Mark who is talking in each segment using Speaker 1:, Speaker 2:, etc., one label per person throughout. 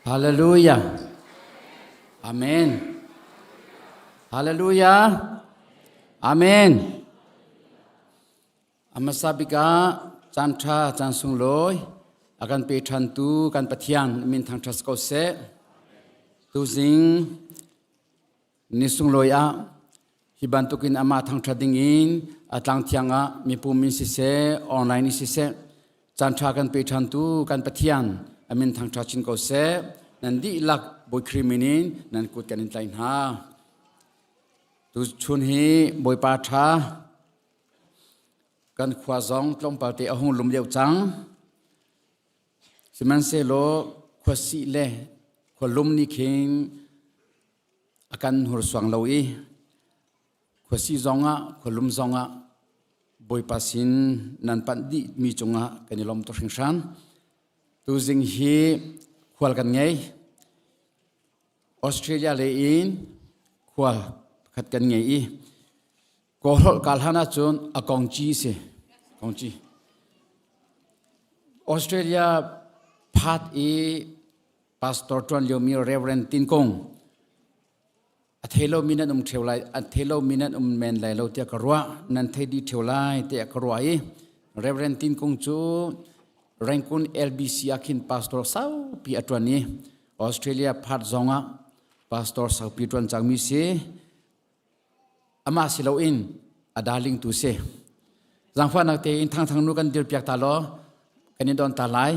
Speaker 1: Hallelujah. Amen. Hallelujah. Amen. Amasa bika caan ṭha caan sunglawi a kan pe ṭhantu kan Pathian min thangṭhat ko seh. Tuzing ni sunglawi ah hi bantukin amah thangṭhat dingin a tlang thiang ah mipum in siseh online in siseh caan ṭha kan pe ṭhantu kan Pathian a min thangṭhat chin ko seh. Nan dihlak Bawi Khrih min in nan kut kan in tlaih hna. Tuchun hi Bawipa ṭha kan khua zong tlawmpal te a hung lum deuh cang. Sihmanhsehlaw khuasih le khualum nih khin a kan hursuang lo i khuasih zongah khualum zongah Bawipa sin nan panh dih mi cungah kan i lawm tuk hringhran. Tuzing hi khual kan ngei. Australia lei in khual pakhat kan ngei i Kawlholh kaal hlan ahcun a kongci si. Kongci. Australia phat i pastor ṭuan liomi Reverend Tin Kung a thei lomi nan um ṭheo lai a thei lomi nan um men lai lo tiah ka ruah nan thei dih ṭheo lai tiah ka ruah i Reverend Tin Kung cu Rangoon LBC ah khin pastor saupi a ṭuan i Australia phat zongah pastor saupi ṭuan cangmi si Amah si loin a darling tu si. Zaangfahnak tein Thangthang nu kan dirpiak ta law kan in don ta lai.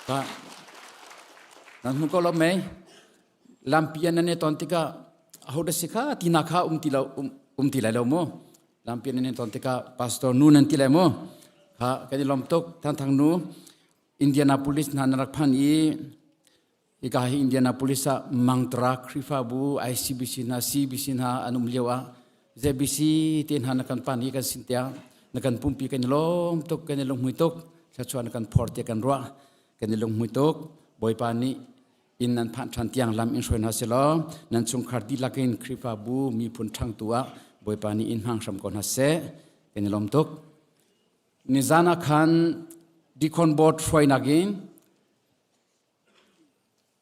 Speaker 1: Ta nan hmu ko lo mei lampi an nan ton tikah aho da si kha tina kha um ti lo um ti lai lo mu lampi an nan ton tikah pastor nu nan ti lai mu kha kan i lom tuk Thangthang nu Indianapolis hna na rak phan i Hika hi Indianapolis ah Mangtara Khrihfabu ICBC hna CBC hna an um lio ah ZBC te hna na kan pan hi kan sin tiang na kan pumpi kan i lawm tuk kan i lunghmui tuk thluachuah na kan phor tiah kan ruah kan i lunghmui tuk Bawipa nih inn nan phanh ṭhan tiang lam in hruai hna selaw nan chungkhar dihlak in Khrihfabu miphun ṭhangtu ah Bawipa nih in hmang hram ko hna seh kan i lawm tuk nizan ah khan Deacon Board hruainak in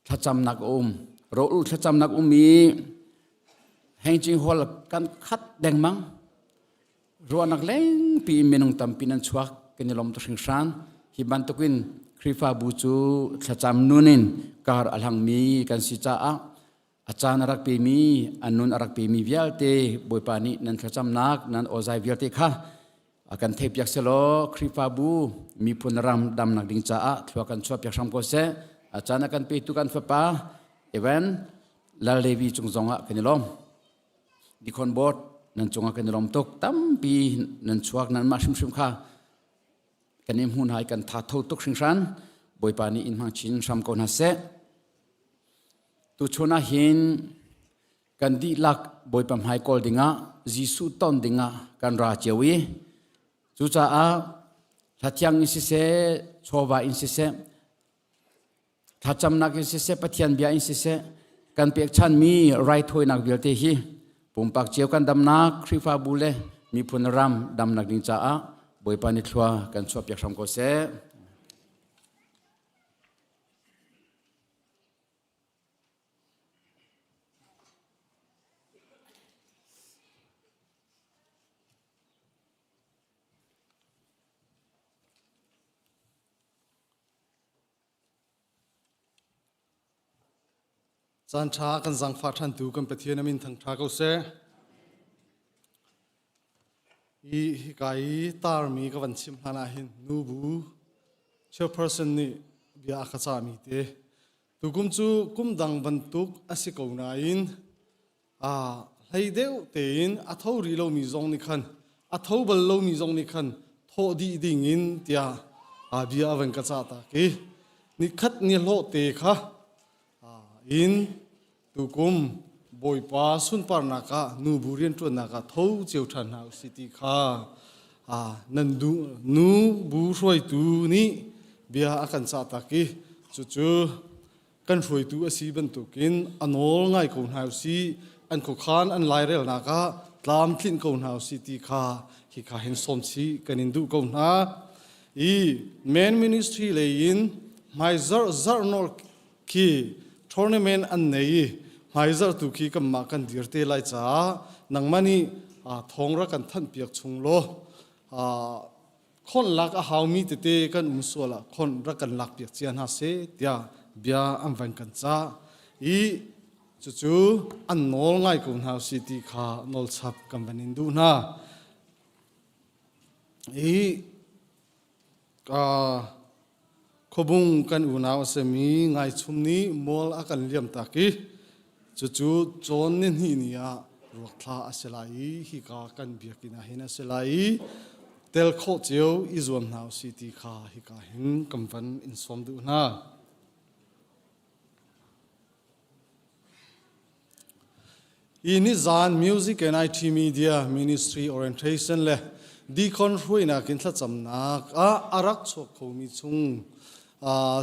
Speaker 1: Thlacamnak a um. Rawlulh thlacamnak um i hengcing hall kan khat dengmang. Ruahnak lengpi in minung tampi nan chuak kan i lawm tuk hringhran. Hi bantukin Khrihfabu cu thlacam nun in kar a hlangmi kan si caah a caan a rak pemi, a nun a rak pemi vialte Bawipa nih nan thlacamnak, nan awzai vialte kha a kan theihpiak selaw Khrihfabu miphun ram damnak ding caah thlua kan chuahpiak hram ko seh. A caan a kan petu kan fapa Evan Lal Levi cung zongah kan i lawm. Deacon board nan cungah kan i lawm tuk. Tampi nan chuak nan mah hrimhrim kha kan i hmun hai kan tha tho tuk hringhran. Bawipa nih in hmang chin hram ko hna seh. Tuchun ah hin kan dihlak Bawipa hmai kawl dingah Jesuh ton dingah kan ra cio i cucaah hlathiang in siseh chawva in siseh thlacamnak in siseh Pathian bia in siseh kan pekchanmi raithawinak vialte hi pumpak cio kan damnak Khrihfabu le miphun ram damnak ding caah Bawipa nih thlua kan chuahpiak hram ko seh.
Speaker 2: Caan ṭha kan zaangfah ṭhantu kan Pathian a min thangṭha ko seh. Hi hika i tarmi ka van chim hlan ah hin nubu chairperson nih bia a ka cahmi te tukum cu kum dang bantuk a si ko nain hlei deuh tein a tho rih lomi zong nih khan a tho bal lomi zong nih khan thawh dih ding in tiah bia a van ka cah tak i nikhat ni hlawh te kha in Tukum Bawipa sunparnak ah nubu rianṭuannak ah tho cio ṭhan hna usih ti kha nan duh nu bu hruaitu nih bia a kan cah tak i cucu kan hruaitu a si bantukin a nawl ngai ko hna usih an khuakhan an lairelnak ah tlamtlinh ko hna usih ti kha hika hin sawm chih kan in duh ko hna. I men ministry lei in hmaizarh zarh nawl khi tournament an nei i hmaizarh tu khi kanmah kan dir te lai caah nangmah nih thawng rak kan thanh piak chung law khon lak a haumi tete kan um sual ah khon rak kan lak piak cia hna seh tiah bia an van kan cah i cucu an nawl ngai ko hna si ti kha nawl chap kan van in duh hna. I Khuabung kan unau a simi Ngaichum nih mual a kan liamtak i cucu cawn nihnih ni ah ruakthla a si lai i hika kan biakinn ah hin a si lai i tel khawh cio i zuam hna usih ti kha hika hin kan van in sawm duh hna. I nizan Music and IT Media Ministry Orientation le Deacon hruainak in thlacamnak ah a rak chuak khomi chung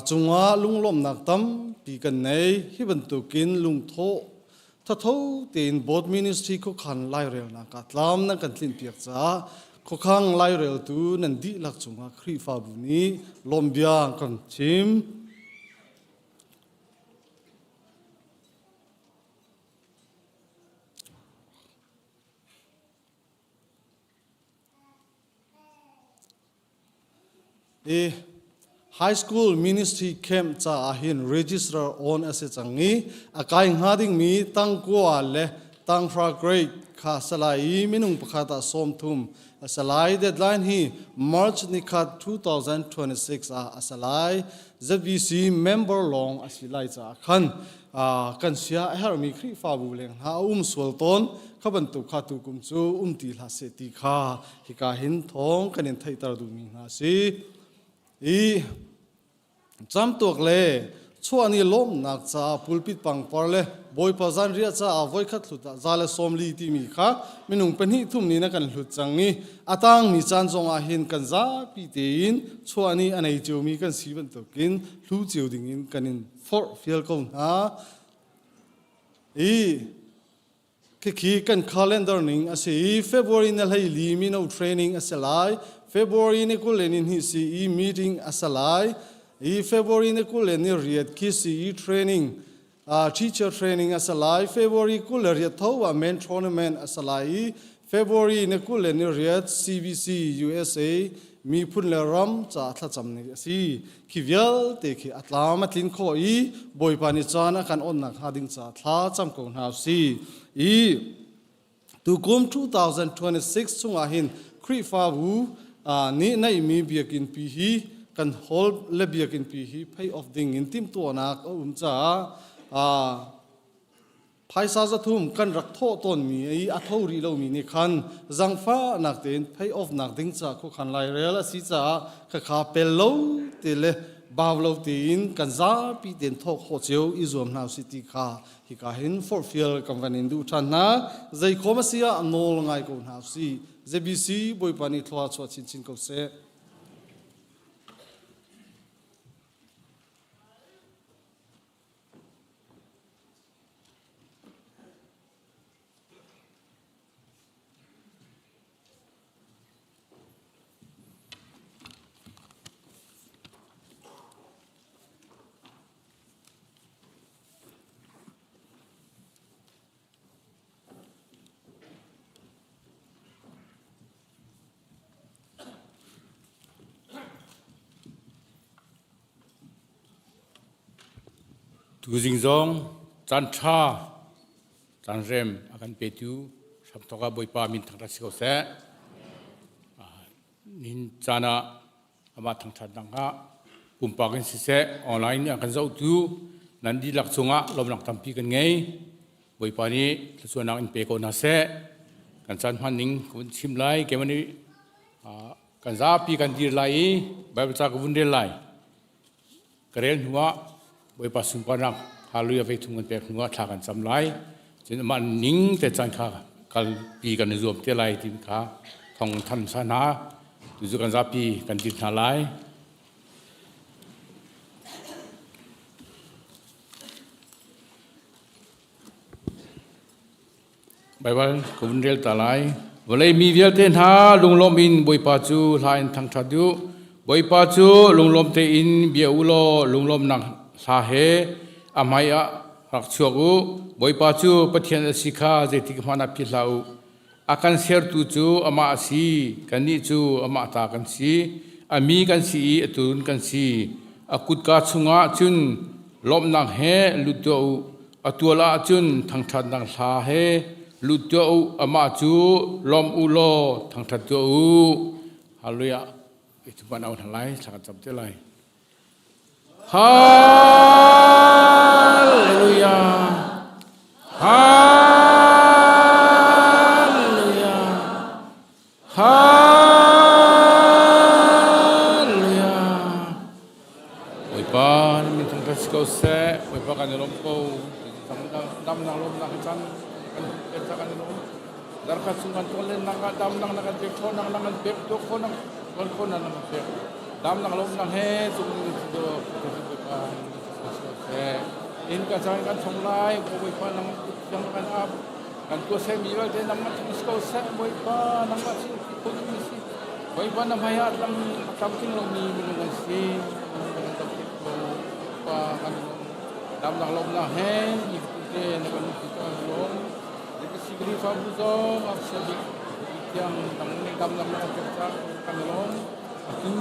Speaker 2: cungah lunglawmhnak tampi kan nei. Hi bantukin lungthawh thatho tein board ministry khuakhan lairelnak ah tlam nan kan tlinpiak caah khuakhang laireltu nan dihlak cungah Khrihfabu nih lawmbia kan chim. I high school ministry camp caah hin register on a si cang i a kai hnga dingmi tangkua le tanghra grade kha salai i minung pakhat ah 30 a salai. Deadline hi March nikhat 2026 ah a salai. ZBC member lawng a si lai caah khan kan sia a herhmi Khrihfabu leng hna a um sual tawn kha bantuk kha tukum cu um ti hlah seh ti kha hika hin thawng kan in theihter duhmi hna a si. I camtuak le chuahni lawmhnak caah pulpit pangpar le Bawipa zanriah caah voikhat hlut ah 140 timi kha minung pahnih thum nih na kan hlut cang i a tangmi caan zong ah hin kan zapi tein chuahni a nei ciomi kan si bantukin hlu cio dingin kan in forh fial ko hna. I Khikhi kan calendar ning a si i February na 14 mino training a si lai. February ni 22 si i meeting a si lai. I February ni 28 khi si i training teacher training a si lai. February 28 tho ah main tournament a si lai i February ni 28 CBC USA miphun le ram ca thlacam ni a si. Khi vialte khi a tlam a tlin khawh i Bawipa nih caan a kan onnak hnga ding ca thla cam ko hna si. I tukum 2026 chungah hin Khrihfabu nih neihmi biakinn pi hi kan hall le biakinn pi hi pay off ding in timhtuahnak a um caah Phaisa 300 kan rak thawh tawnmi i a tho rih lomi nih khan zangfahnak tein pay off nak ding ca khuakhan lairel a si caah khakha pel lo te le bau lo tein kan zapi tein thawk khawh cio i zuam hna usih ti kha hika hin forhfial kan van in duh ṭhan hna. Zeikhawm a si ah nawl ngai ko hna usih. ZBC Bawipa nih thlua chuah chinchin ko seh.
Speaker 1: Tuzing zong caan ṭha caan rem a kan petu hramthawk ah Bawipa min thangṭhat si ko seh. Nihin caan ah amah thangṭhatnak ah pumpak in siseh online in a kan zohtu nan dihlak cungah lawmnak tampi kan ngei. Bawipa nih thluachuahnak in pe ko hna seh. Kan caan hman ning ka vun chim lai. Keimah nih kan zapi kan dir lai i Baibal ca ka vun rel lai. Ka rel hnuah Bawipa sunparnak Hallelujah vei thum kan pek hnuah thla kan cam lai. Cun amah ning te caan kha kalpi kan i zuam te lai ti kha thong than sa hna. Tucu kan zapi kan dir hna lai. Baibal ka vun rel ta lai. Vawlei mi vialte hna lunglawm in Bawipa cu hla in thangṭhat u.
Speaker 3: Bawipa cu lunglawm tein bia u law lunglawmnak hla he a hmaiah rak chuak u. Bawipa cu Pathian a si kha zeitik hmanh ah philh hlah u. A kan sertu cu amah a si, kannih cu amah ta kan si, a mi kan si i a tuurun kan si. A kutka chungah cun lawmhnak he lut tuah u. A tual ah cun thangṭhatnak hla he lut tuah u. Amah cu lawm u law thangṭhat tuah u. Hallelujah. Itu pan au hna lai, thla kan cam te lai. Hallelujah. Hallelujah. Hallelujah. Bawipa na min thangṭhat si ko seh. Bawipa kan i lawm ko. Damnak lawmnak hi caan kan kan kan i lawm. Darkhat chung kan tuan len nak ah damnak na kan pek ṭhawnnak na kan pek tuak khawhnak tuan khawhnak na kan pek. Damnak lawmnak he cung do Bawipa seh. In ka caan kan chong lai Bawipa nang yang kan ap kan tua seh mi vialte nangmah chung si ko seh Bawipa nangmah sin khun mi si Bawipa na hmai ah tlam tlamtling lomi minung kan si kan dok ko pa kan damnak lawmnak he ni te na kan ti kan lawm si Khrihfabu zong a sia bik tiang dang nih damnak na kan pek caah kan lawm atu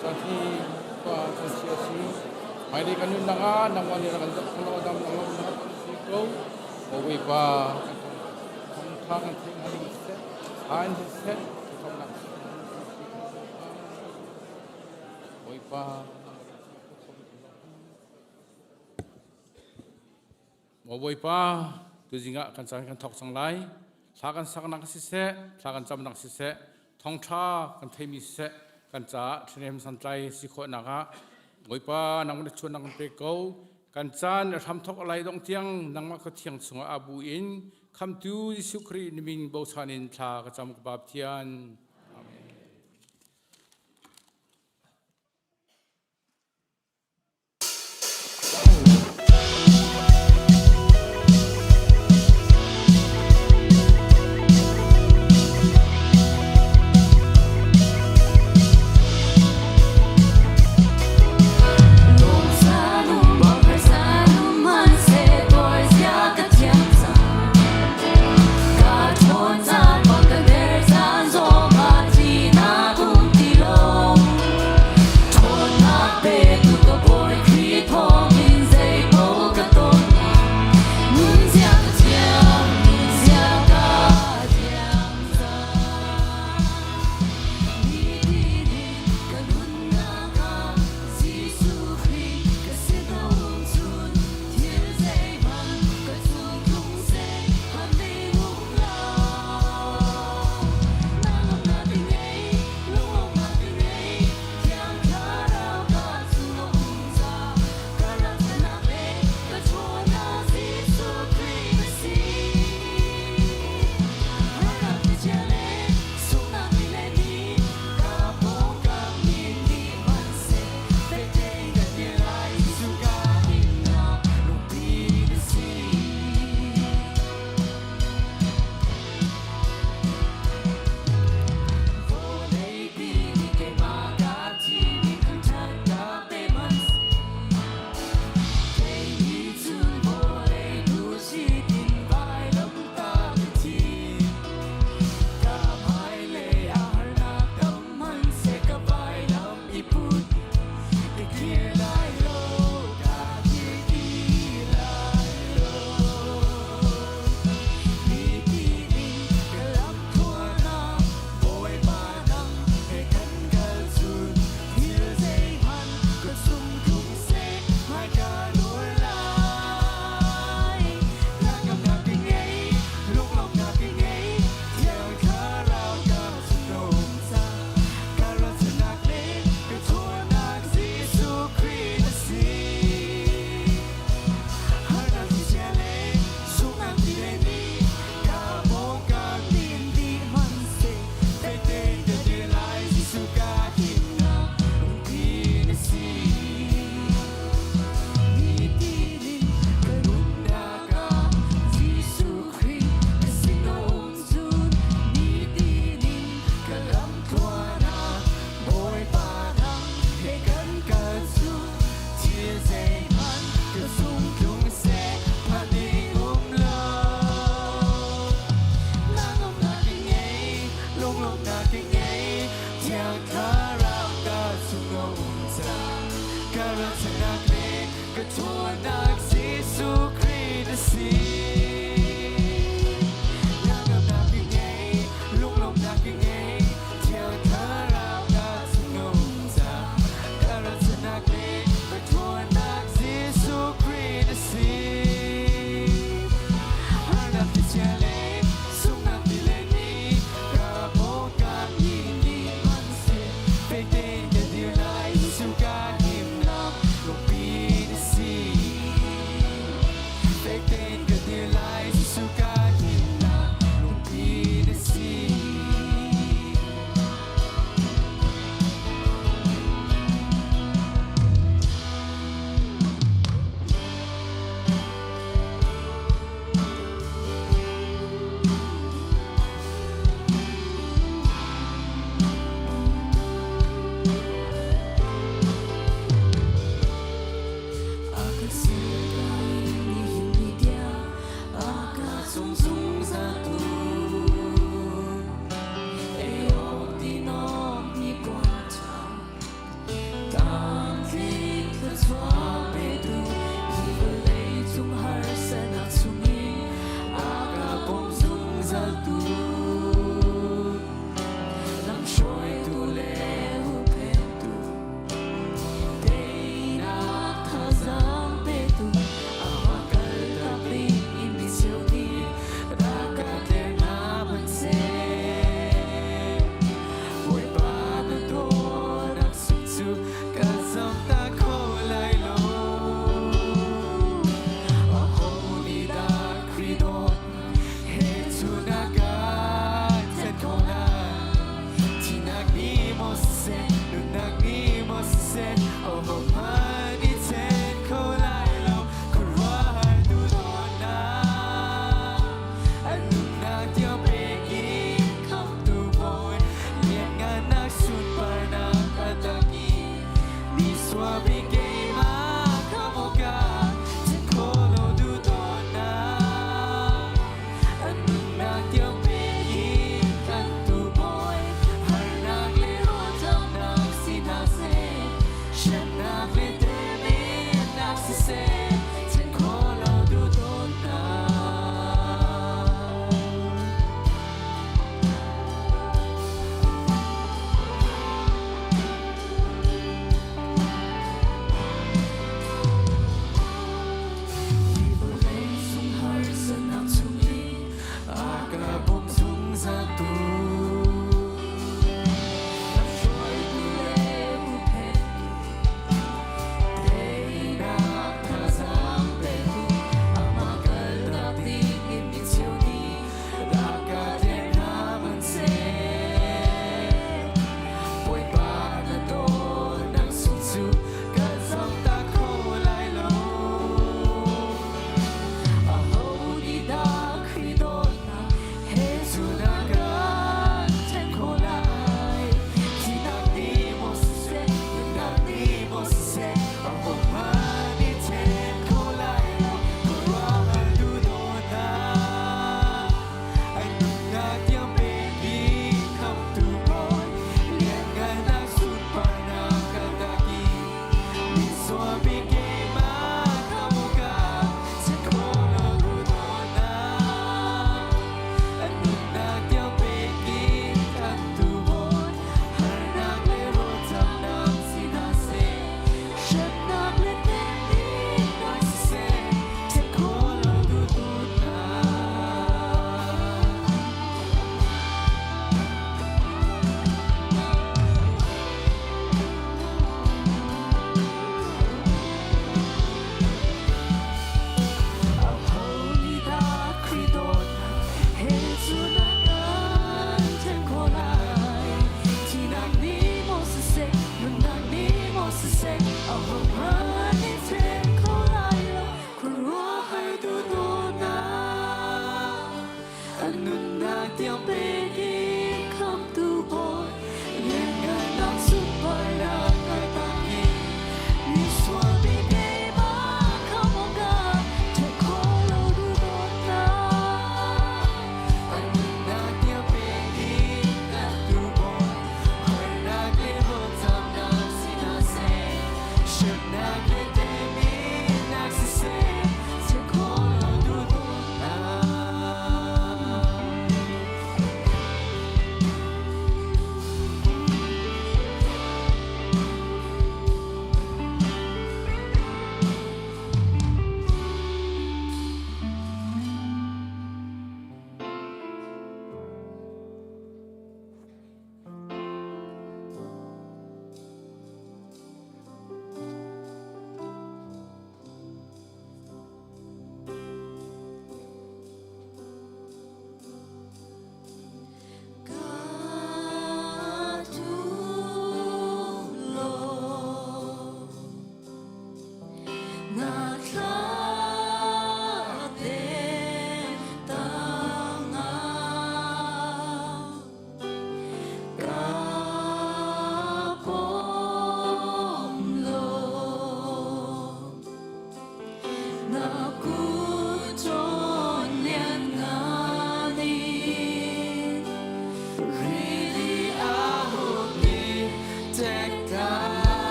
Speaker 3: caan hi pa kan si a si hmailei kan nunnak ah nangmah nih rak kan zoh kho law damnak lawmnak kan si ko Bawipa kan thawngtha kan theih hnga ding siseh tha in siseh thawngnak Bawipa Maw Bawipa tuzing ah kan caan kan thawk cang lai thla kan saknak siseh thla kan camnak siseh thawngtha kan theimi siseh kan caah thlenem santlai si khawhnak ah Bawipa nang na chuan kan pe ko kan caan hramthok lai dong tiang nangmah ka thiang chungah abu in khamtu Jesuh Khrih na min bochan in thla ka cam ka Pathian Amen.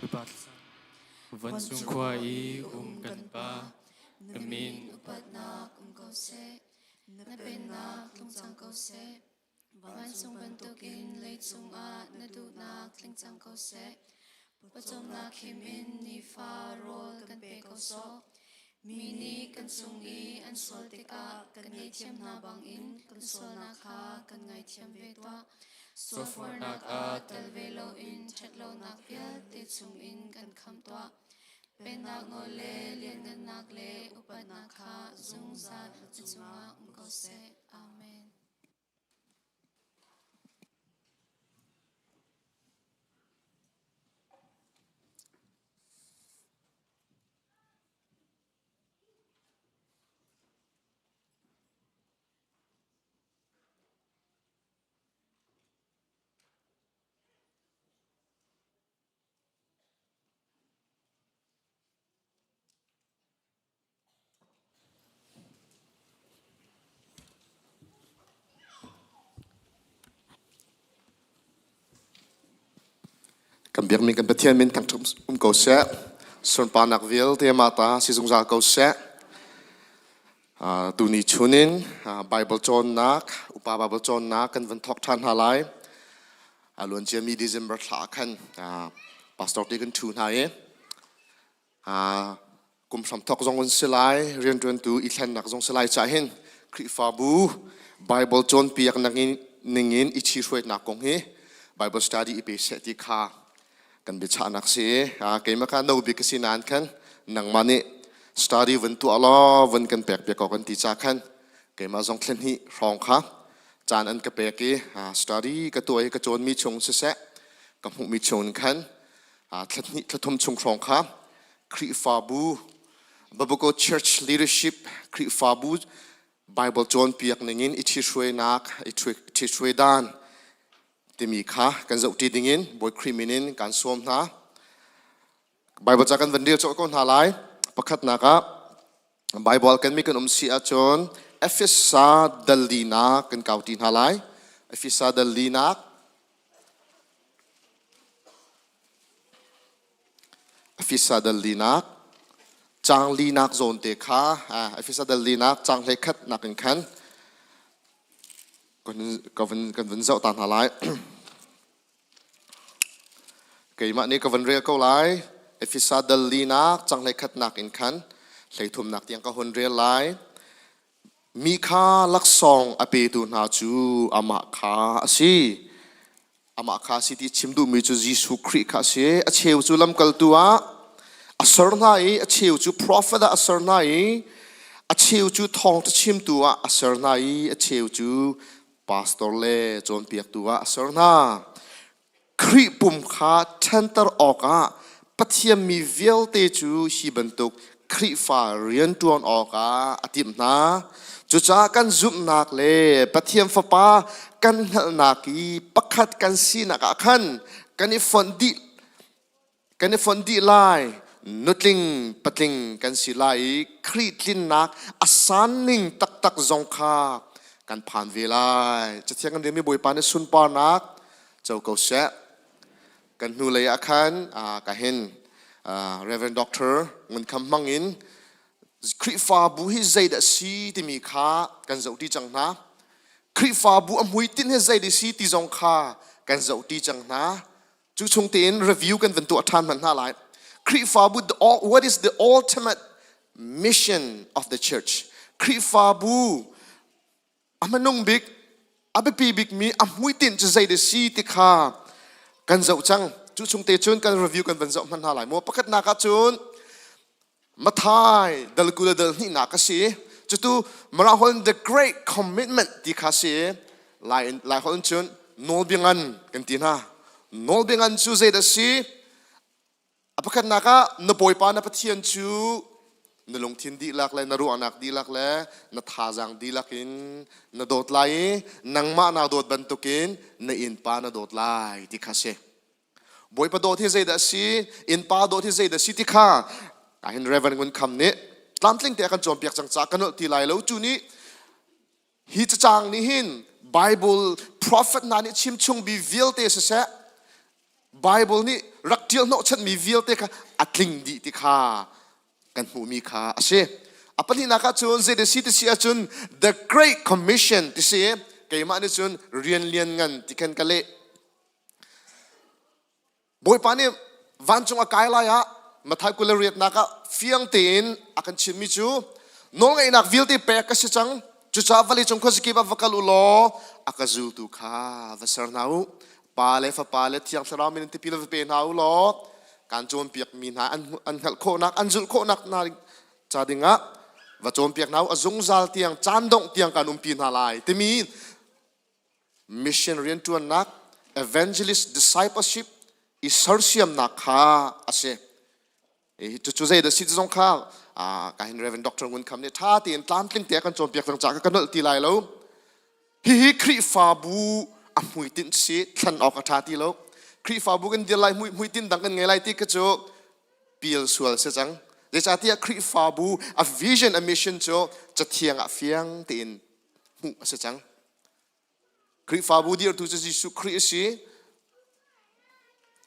Speaker 4: Bawipa thlacam. Vancung khua i um kan Pa, na min
Speaker 5: upatnak um ko seh. Na pennak tlung cang ko seh. Vancung bantukin leicung ah na duhnak tling cang ko seh. Pawcawmnak him in nifa rawl kan pe ko sawh. Mi nih kan cung i an sual tikah kan ngaihthiam hna bangin kan sualnak kha kan ngaithiam ve tuah. Sualforhnak ah tel ve loin ṭhatlonak vialte chungin kan khamh tuah. Pennak nawl le lianngannak le upatnak kha zungzal na cungah um ko seh. Amen.
Speaker 6: Kan biakmi kan Pathian min thangṭhat um ko seh. Sunparnak vialte amah ta si zungzal ko seh. Tuni chunin Bible cawnnak, upa Bible cawnnak kan van thawk ṭhan hna lai. A luan ciami December thla ah khan pastor te kan ṭhu hna i Kum hramthawk zong an si lai, rianṭuantu i thlennak zong si lai cah hin Khrihfabu Bible cawnpiak ningin i ṭhihruainak kong hi Bible study i pe seh ti kha kan biachahnak si. Keimah kha no bik ka si nain khan nangmah nih study vun tuah law vun kan pek piak ko kan ti ca khan keimah zong thlen hnih hrawng kha caan an ka pek i study ka tuah i ka cawnmi chung siseh ka hmuhmi chung khan thla hnih thla thum chung hrawng kha Khrihfabu Babuko Church Leadership Khrihfabu Bible cawnpiak ningin i ṭhihruainak i ṭhihruai dan timi kha kan zohṭi dingin Bawi Khrih min in kan sawm hna. Bible ca kan van rel cawh ko hna lai. Pakhatnak ah Bible kan mi kan um si ahcun Efesa dal linak kan kau ti hna lai. Efesa dal linak Efesa dal linak caang linak zawn te kha Efesa dal linak caang 11 nak in khan kan vun zoh ta hna lai. Keimah nih ka van rel ko lai. Efesa dal linak caang 11 nak in khan 33 nak tiang ka hun rel lai. Mi kha laksawng a petu hna cu amah kha a si. Amah kha a si ti chim duhmi cu Jesuh Khrih kha a si. A cheu cu lamkaltu ah a ser hna i a cheu cu profet ah a ser hna i a cheu cu thawngṭha chimtu ah a ser hna i a cheu cu pastor le cawnpiaktu ah a ser hna. Khrih pum kha ṭhanter awkah Pathian mi vialte cu hi bantuk Khrihfa rianṭuan awkah a timh hna. Cucaah kan zumhnak le Pathian Fapa kan hngalhnak i pakhat kan sinak ah khan kan i fonh dih kan i fonh dih lai. Nutling patling kan si lai i Khrih tlinnak a sanning taktak zong kha kan phan ve lai. Cathiang kan relmi Bawipa nih sunparnak co ko seh. Kan hnulei ah khan ka hin Reverend Doctor Ngun Kham hmang in Khrihfabu hi zeidah si timi kha kan zohṭi cang hna. Khrihfabu a hmuitinh hi zeidah si ti zong kha kan zohṭi cang hna. Cu chung tein review kan van tuah ṭhan hmanh hna lai. Khrihfabu, what is the ultimate mission of the church? Khrihfabu a hmanung bik a biapi bikmi a hmuitinh cu zei si ti kha kan zoh cang cu chung te cun kan review kan van zoh hman hna lai maw pakhatnak ah cun Mathai dal 22 dal hnihnak a si cutu Mara holh the great commitment ti kha si lai lai holh cun nawlbia ngan kan ti hna nawlbia ngan cu zei dah si A pakhatnak ah na Bawipa na Pathian cu na lungthin dihlak le na ruahnak dihlak le na thazaang dihlak in na dawt lai i nangmah naa dawt bantukin na innpa na dawt lai ti kha si. Bawipa dawt hi zeidah a si, innpa dawt hi zeidah a si ti kha kahin Reverend Ngun Kham nih tlamtling te a kan cawnpiak cang caah ka nolh ti lai lo. Cu nih hi cacang nih hin Bible prophet hna nih chimchung bi vialte siseh. Bible nih rak ṭial hnawhchanmi vialte kha a tling dih ti kha kan hmuhmi kha a si. A pahnihnak ah cun zei si ti si ahcun the Great Commission ti si keimah nih cun rian lian ngan ti khan ka leh. Bawipa nih vancung a kai lai ah Matthai 28 ah fiang tein a kan chimmi cu nawlngeihnak vialte pek ka si cang. Cucaah vawleicung khuazakip ah va kal u law a ka zultu kha va ser hna u. Pa le Fapa le Thiang Thlarau min in tipil va pe hna u law kan cawnpiakmi hna an hngalh khawhnak an zulh khawhnak hna ca dingah va cawnpiak hna u a zungzal tiang caan dongh tiang kan umpi hna lai timi mission rianṭuannak evangelist discipleship i sersiamnak kha a si. Cucu zei dah si ti zong kha ka hin Reverend Dr. Ngun Kham nih ṭha tein tlamtling te a kan cawnpiak cang caah ka nolh ti lai lo. Hihi Khrihfabu a hmuitinh si thlan awk a ṭha ti lo. Khrihfabu kan dir lai hmuitinh dang kan ngei lai ti kha cu pial sual si cang. Zeicahtiah Khrihfabu a vision a mission cu Cathiang ah fiang tein hmuh a si cang. Khrihfabu dirtu cu Jesuh Khrih a si.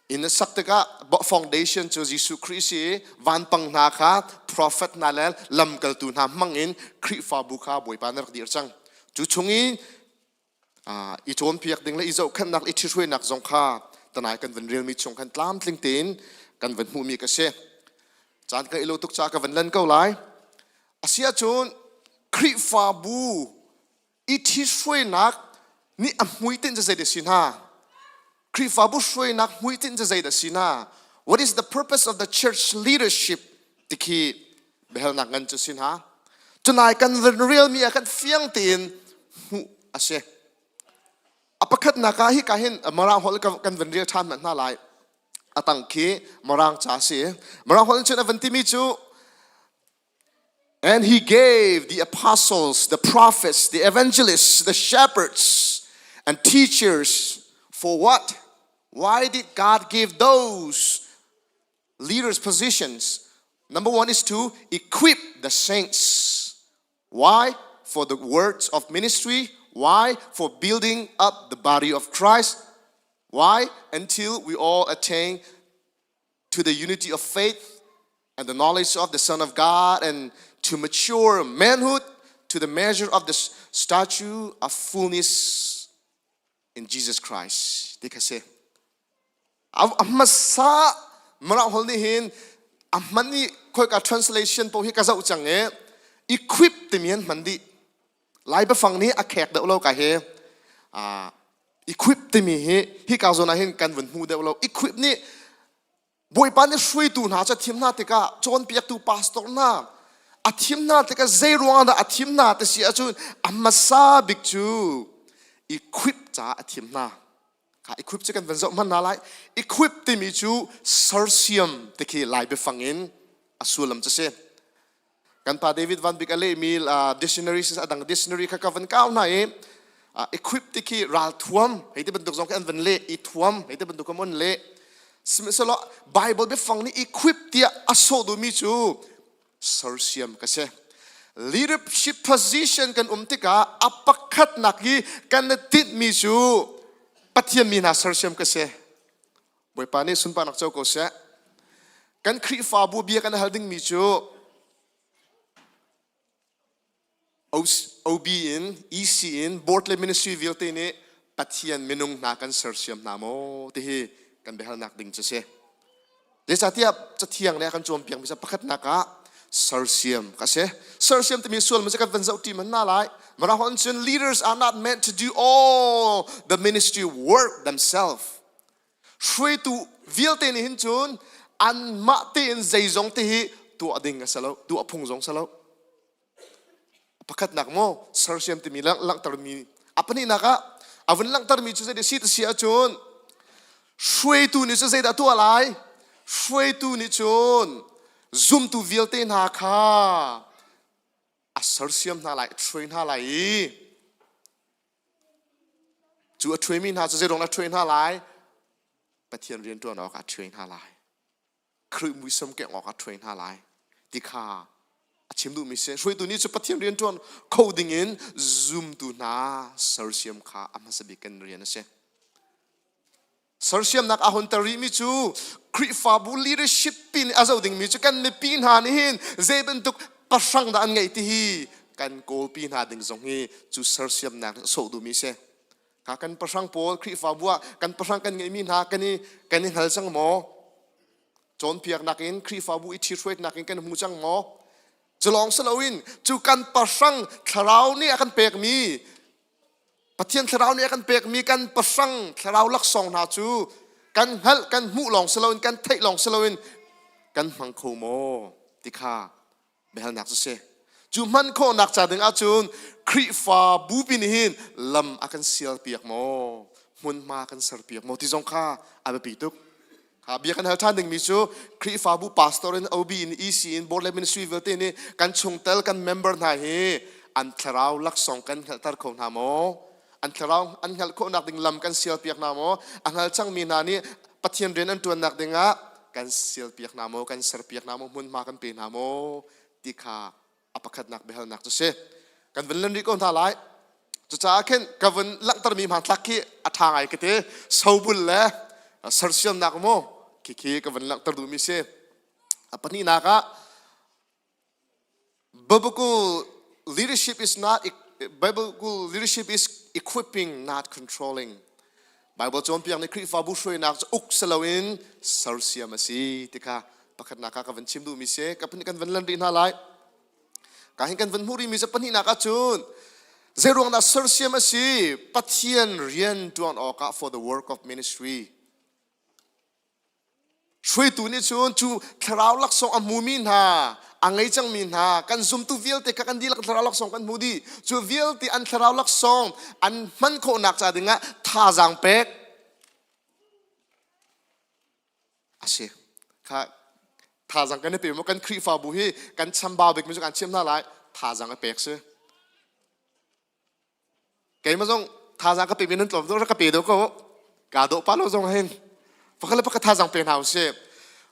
Speaker 6: Inn a sak tikah foundation cu Jesuh Khrih a si i vanpang hna kha prophet hna le lamkaltu hna hmang in Khrihfabu kha Bawipa nih a rak dir cang. Cu chung i i cawnpiak ding le i zohkhenhnak i ṭhihruainak zong kha tanai kan van relmi chung khan tlamtling tein kan van hmuhmi ka si. Caan ka i lo tuk caah ka van lan ko lai. Asiahcun Khrihfabu i ṭhithruainak nih a hmuitinh cu zeidah si hna? Khrihfabu hruainak hmuitinh cu zeidah si hna? What is the purpose of the church leadership ti khi biahalnak ngan cu si hna. Tunai kan van relmi ah khan fiang tein hmuh a si. A pakhatnak ah hika hin Mirang holh kan van rel ṭhan hmanh hna lai. A tang khi Mirang ca a si. Mirang holh in cun a van timi cu And he gave the apostles, the prophets, the evangelists, the shepherds, and teachers for what? Why did God give those leaders positions? Number one is to equip the saints. Why? For the words of ministry. Why? For building up the body of Christ. Why? Until we all attain to the unity of faith and the knowledge of the Son of God and to mature manhood to the measure of the statue of fullness in Jesus Christ. Ti kha si. A hmasa Mirang holh nih hin a hman i khoika translation paoh hi ka zoh cang i equip timi an hman dih. Lai biafang nih a khek deuh lo ka hi. Equip timi hi hika zawn ah hin kan vun hmu deuh lo. Equip nih Bawipa nih hruaitu hna cu a thim hna tikah cawnpiaktu pastor hna a thim hna tikah zei ruangah dah a thim hna ti si ahcun a hmasa bik cu equip caah a thim hna. Kha equip cu kan van zoh hman hna lai. Equip timi cu sersiam ti khi Lai biafang in a sullam cu si. Kan pa David Van Bik a lehmi dictionary a dang dictionary kha ka van kau hna i equip ti khi ralthuam hei ti bantuk zong khi an van leh i thuam hei ti bantuk an leh sihmanhsehlaw Bible biafang nih equip tiah a sawh duhmi cu sersiam ka si leadership position kan um tikah a pakhatnak hi kan i tinhmi cu Pathian mi hna sersiam ka si Bawipa nih sunparnak co ko seh. Kan Khrihfabu bia kan hal dingmi cu OB in, EC in, board le ministry vialte nih Pathian minung hna kan sersiam hna maw tihi kan biahalnak ding cu si. Zeicahtiah Cathiang nih a kan cawnpiakmi cu pakhatnak ah sersiam ka si. Sersiam timi sual mu kan van zoh ṭi hmanh hna lai. Marahon cun leaders are not meant to do all the ministry work themselves. Hruaitu vialte nih hin cun anmah tein zeizong te hi tuah ding a si lo, tuah phung zong si lo. Pakhatnak maw sersiam timi langhtermi a pahnihnak ah a vun langhtermi cu zei si ti si ahcun hruaitu nih cun zeidah tuah lai? Hruaitu nih cun zumtu vialte hna kha a sersiam hna lai, a hruai hna lai i Cu a ṭhuaimi hna cu zeiruang a ṭhuai hna lai? Pathian rianṭuan awkah a ṭhuai hna lai. Khrih muisam kengh awkah a ṭhuai hna lai ti kha a chim duhmi si. Hruaitu nih cu Pathian rianṭuan kho dingin zumtu hna sersiam kha a hmasa bik kan rian a si. Sersiamnak a hun ter rihmi cu Khrihfabu leadership pi nih a zoh dingmi cu kan mipi hna nih hin zei bantuk pahrang dah an ngeih ti hi kan kawlpi hna ding zong hi cu sersiamnak nih a sawh duhmi si. Kha kan pahrang pawl Khrihfabu ah kan pahrang kan ngeihmi hna kan i kan i hngal cang maw? Cawnpiaknak in Khrihfabu i ṭhithruaitnak in kan hmu cang maw? Cu lawng si loin cu kan pahrang thlarau nih a kan pekmi Pathian thlarau nih a kan pekmi kan pahrang thlarau laksawng hna cu kan hngalh kan hmuh lawng si loin kan theih lawng si loin kan hmang kho maw ti kha biahalnak cu si. Cu hman khawhnak ca ding ahcun Khrihfa bupi nih hin lam a kan sialpiak maw, hmunhma kan serpiak maw ti zong kha a biapi tuk. Kha bia kan hal ṭhan dingmi cu Khrihfabu pastor in OB in EC in board le ministry vialte nih kan chungtel kan member hna hi an thlarau laksawng kan hngalhter kho hna maw? An thlarau an hngalh khawhnak ding lam kan sialpiak hna maw? A hngal cangmi hna nih Pathian rian an ṭuannak dingah kan sialpiak hna maw? Kan serpiak hna maw? Hmunhma kan pe hna maw? Ti kha a pakhatnak biahalnak cu si. Kan vun len rih ko hna lai. Cucaah khin ka vun langhtermi hmanthlak khi a ṭha ngai ka ti. Sobul le sersiamnak mu khi ka vun langhter duhmi si. A pahnihnak ah biblical leadership is not biblical leadership is equipping not controlling. Bible cawnpiak nih Khrihfabu hruainak cu uk si loin sersiam a si ti kha pakhatnak ah ka van chim duhmi si. Ka kan van lan rih hna lai. Ka hin kan van hmuh rihmi cu pahnihnak ahcun zeiruang dah sersiam a si? Pathian rian ṭuan awkah for the work of ministry. Hruaitu nih cun cu thlarau laksawng a hmumi hna, a ngei cangmi hna, kan zumtu vialte kha kan dihlak thlarau laksawng kan hmu dih. Cu vialte an thlarau laksawng an hman khawhnak ca dingah thazaang pek a si. Kha thazaang kan i pe maw kan Khrihfabu hi kan chambau bikmi cu kan chim hna lai thazaang a pek si. Keimah zong thazaang ka pemi nan tlawm deuh rak ka pe deuh ko. Kaa dawh pa lo zong hin. Pakhat le pakhat thazaang pe hna usih.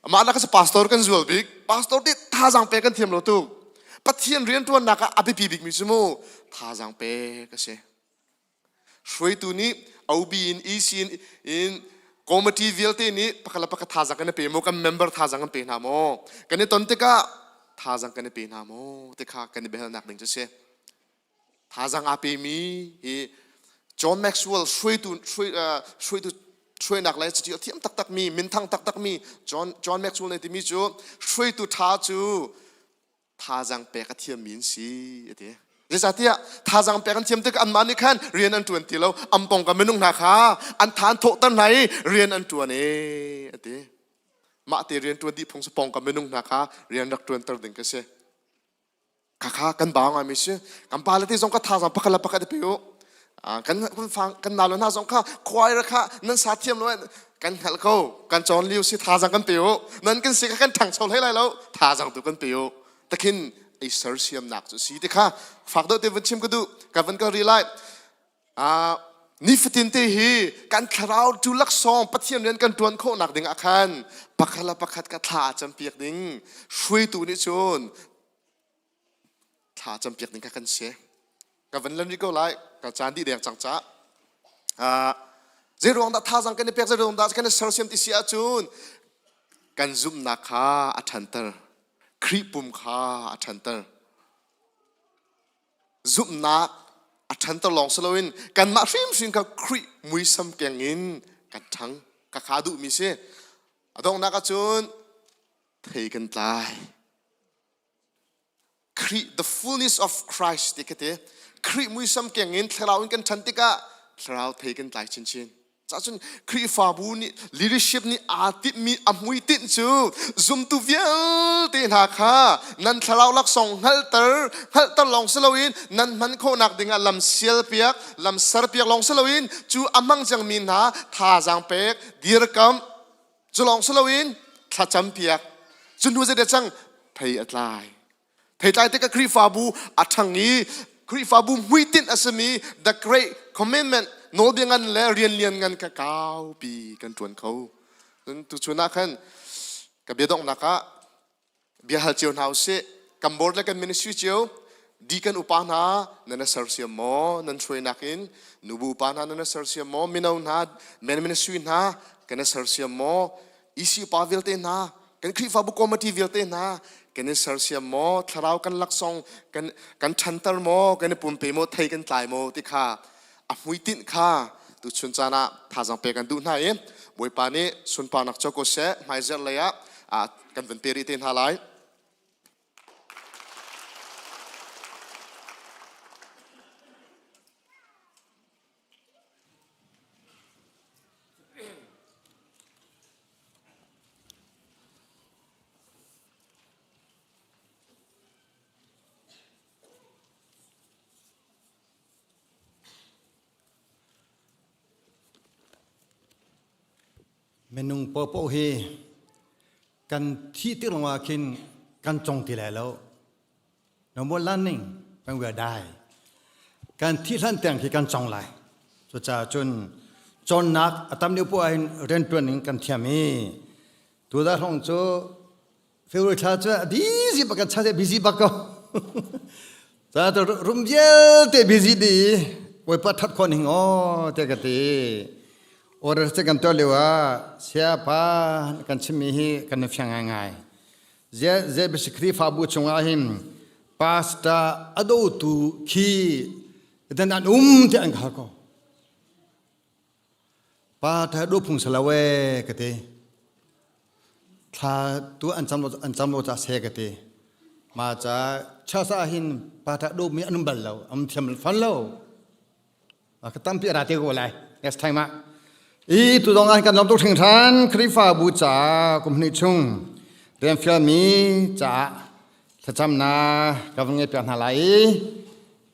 Speaker 6: Mah nak cu pastor kan zual bik. Pastor nih thazaang pe kan thiam lo tuk. Pathian rianṭuannak ah a biapi bikmi cu mu thazaang pek a si. Hruaitu nih OB in EC in, in committee vialte nih pakhat le pakhat thazaang kan i pe maw kan member thazaang kan pe hna maw kan i ton tikah thazaang kan i pe hna maw ti kha kan i biahalnak ding cu si. Thazaang aa pemi hi John Maxwell hruaitu hruaitu hruainak le cuti a thiam taktakmi minthang taktakmi John John Maxwell nih timi cu hruaitu ṭha cu thazaang pek a thiammi an si a ti. Zeicahtiah thazaang pek an thiam tikah anmah nih khan rian an ṭuan ti lo an pawngkam minung hna kha an tha an thawhter hna i rian an ṭuan ee a ti. Mah te rian ṭuan dih phung cu pawngkam minung hna kha rian rak ṭuanter ding ka si. Khakha kan bau ngaimi si. Kan pa le te zong ka thazaang pakhat le pakhat i pe u. Kan kan fang kan nau le hna zong kha choir kha nan sa thiam lo kan hngalh ko. Kan cawn lio si thazaang kan pe u. Nan kan si kha kan ṭhangcho hlei lai lo. Thazaang tu kan pe u. Takhin ei sersiamnak cu si ti kha fak deuh te vun chim ka duh. Ka van kal rih lai. Nifatin te hi kan thlarau tu laksawng Pathian rian kan ṭuan khawhnak ding ah khan pakhat le pakhat ka thla campiak ding hruaitu nih cun thla campiak ding kha kan si. Ka van lan rih ko lai ka caan dih deng cang ca. Zei ruang dah thazaang kan i pek zei ruang dah kan i sersiam ti si ahcun kan zumhnak kha a ṭhanter. Khrih pum kha a ṭhanter. Zumhnak a ṭhanter lawng si loin kanmah hrimhrim kha Khrih muisam keng in kan ṭhang. Khakha duhmi si. A donghnak ahcun thei kan tlai. Khrih, the fullness of Christ ti ka ti. Khrih muisam keng in thlarau in kan ṭhan tikah thlarau thei kan tlai chinchin. Cahcun Khrihfabu nih leadership nih aa timhmi a hmuitinh cu zumtu vialte hna kha nan thlarau laksawng hngalhter hngalhter lawng si loin nan hman khawhnak dingah lam sialpiak lam serpiak lawng si loin cu a hmang cangmi hna thazaang pek dirkamh cu lawng si loin thlacam piak cu hnu zeidah cang thei a tlai Theitlai tikah Khrihfabu a ṭhang i Khrihfabu hmuitinh a simi the great commandment nawlbia ngan le rian lian ngan kha kaupi kan ṭuan kho. Cun tuchun ah khan ka bia donghnak ah bia hal cio hna usih. Kan board le kan ministry cio. Deacon upa hna nan i sersiam maw? Nan hruainak in nubu upa hna nan i sersiam maw? Mino hna, men ministry hna kan i sersiam maw? EC upa vialte hna, kan Khrihfabu committee vialte hna kan i sersiam maw? Thlarau kan laksawng kan kan ṭhanter maw? Kan i pumpe maw? Thei kan tlai maw? Ti kha a hmuitinh kha tuchun caan ah thazaang pek kan duh hna i Bawipa nih sunparnak co ko seh hmaizarh lei ah kan van pe rih te hna lai.
Speaker 7: Minung paohpaoh hi kan thih tik lawngah khin kan cong ti lai lo. No more learning when we are die. Kan thih hlan tiang khi kan cong lai. Cucaah cun cawnnak a tam deuh poah hin riantuan in kan thiam i tu dah hlong cu February thla cu a busy bak kan cha busy bak ko. Ca tu rum vialte busy di Bawipa that khon hing aw te ka ti. Order te kan tuah lio ah siapa kan chimmi hi kan i fiang ngai. Ze bisi Khrihfabu chungah hin pastor a dotu khi dan an um ti an khal ko. Pa tha do phung salo e ka ti. Thla tu an cam lo an cam lo ca se ka ti. Ma ca cha sa hin pa tha do mi an um bal lo am thiam fan lo. Ka tampi ra te ko lai next time ah. I tu dong ah kan lom tuk hring than Khrifabu ca kum hnih chung rian fial mi ca thlacamnak ka van ngei piak hna lai i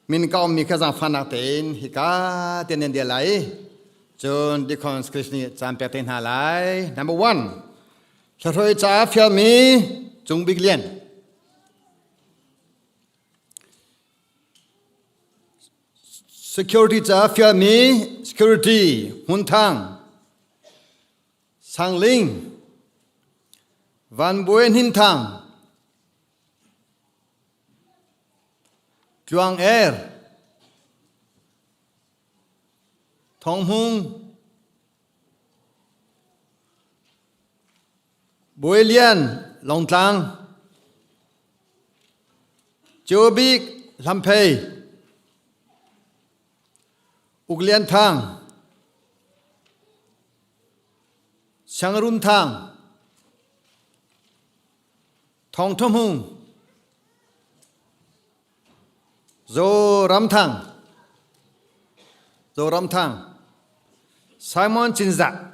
Speaker 7: min ka ummi kha zaangfahnak tein hika te nan dia lai cun deacons Chris nih caan pek te hna lai number one thlahroi ca fialmi Cung Bik Lian security ca fialmi security Hmun Thang Sangling Van Buai Hnin Thang Tluang Er Thawng Hmung Bawi Lian Longtlang Ceu Bik Hlamphei Uk Lian Thang Siangrun Thang Thawng Tha Hmung Zoram Thang Zoram Thang Simon Cinzah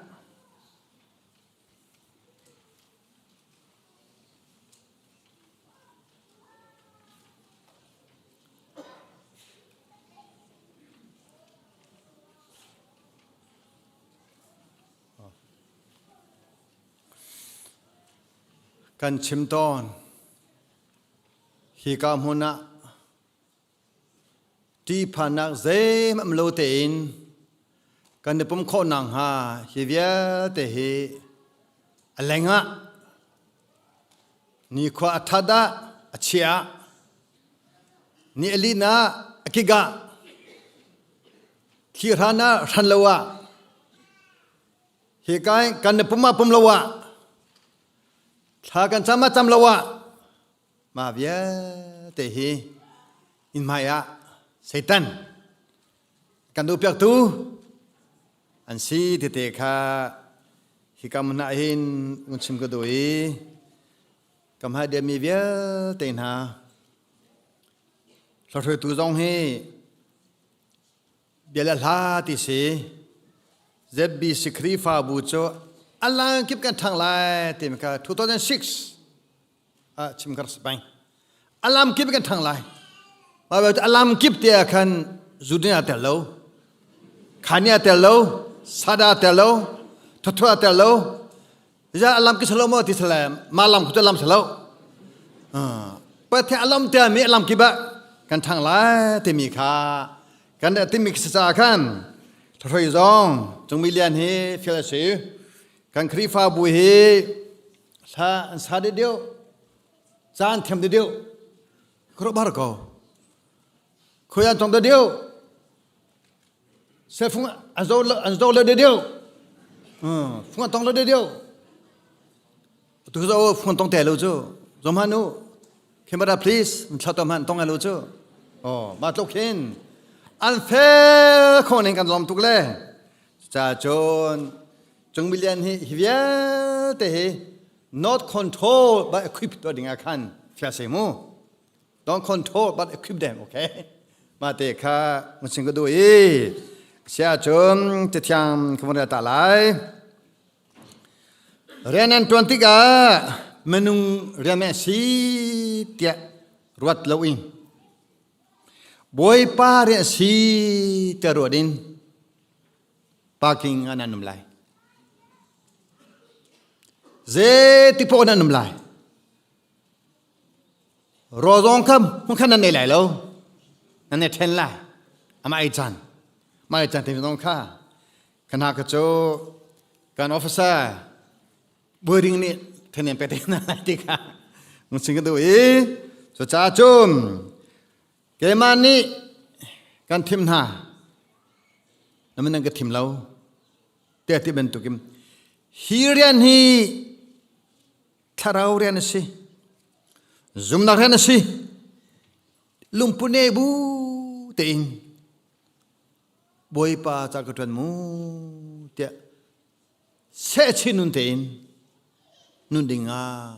Speaker 7: Kan chim tawn. Hika hmun ah ṭihphannak zeihmanh lo tein kan i pum khawh nakhnga hi vialte hi a leng ah nikhua a ṭhat ah a chia ah ni a lin ah a kik ah thli hran ah hran lo ah Hika kan i pum ah pum lo ah thla kan cam ah cam lo ah mah vialte hi inn hmai ah Satan kan duhpiaktu an si tete kha hika hmun ah hin un chim ka duh i ka hmai mi vialte hna hruaitu zong hi Bia le hla ti si. ZBC Khrihfabu cu a lang kip kan ṭhang lai timi kha 2006 ah chim ka rak si peng. A lam kip kan ṭhang lai. Bible cu a lam kip te ah khan Zudin aa tel lo, Khani aa tel lo, Sada aa tel lo, Thathua aa tel lo. Ja a lam ki salo maw ti sale ma lam khu lam salo. Pathian a lam te mi a lam kip ah kan ṭhang lai timi kha kan timi sa khan thlahroi zong cungmi lian hi fial a si kan Khrihfabu hi hla an sa deuh caan thiam deuh khuaruahhar ko. Khoi an tong da deu. Cell phone an zo an zo le deu. Phone an tong le deu. Tu zo phone tong te lo cu. Zom han u. Camera please. Thla tom han tong lo cu. Oh, ma tluk hin. An fel kho ning kan lom tuk le. Ca cun cung million hi hi vialte hi not control but equip to ding ah khan fia se mu. Don't control but equip them, okay? Ma te kha mun sing ka du i sia cun ti thiang ka mun ta lai. Rian an tuan tikah minung rian a si tiah ruat lo in Bawipa rian si tiah ruat in parking an an um lai. Zei ti poh an um lai. Raw zong kha hmunkhat nan nei lai lo. Nan i ṭhen lai. Amah ei caan. Mah ei caan te zong kha kana ka cu kan officer building nih thenen pe te na lai ti kha mun sing ka duh i cucaah cun keimah nih kan thim hna namin nan ka thim lo tiah ti bantukin hi rian hi thlarau rian a si zumnak rian a si lungpune bu tein bawipa ca ka ṭuan mu tiah sehchin nun tein nun ding ah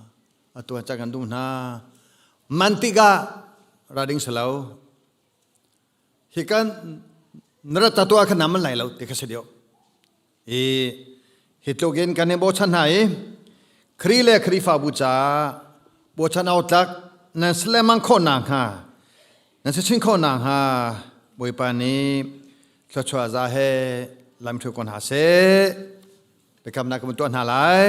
Speaker 7: atu ah ca kan duh hna man tikah ra ding si lo hi kan na rat ta tuah khan na man lai lo ti kha si deuh I hi tluk in kan i bochan hna i Khrih le Khrihfabu caah bochan awtlak nan si lengmang khawh nakhnga nan si chin khawh nakhnga Bawipa nih thluachuah za he lamhruai ko hna seh. Biakamnak kan tuah hna lai.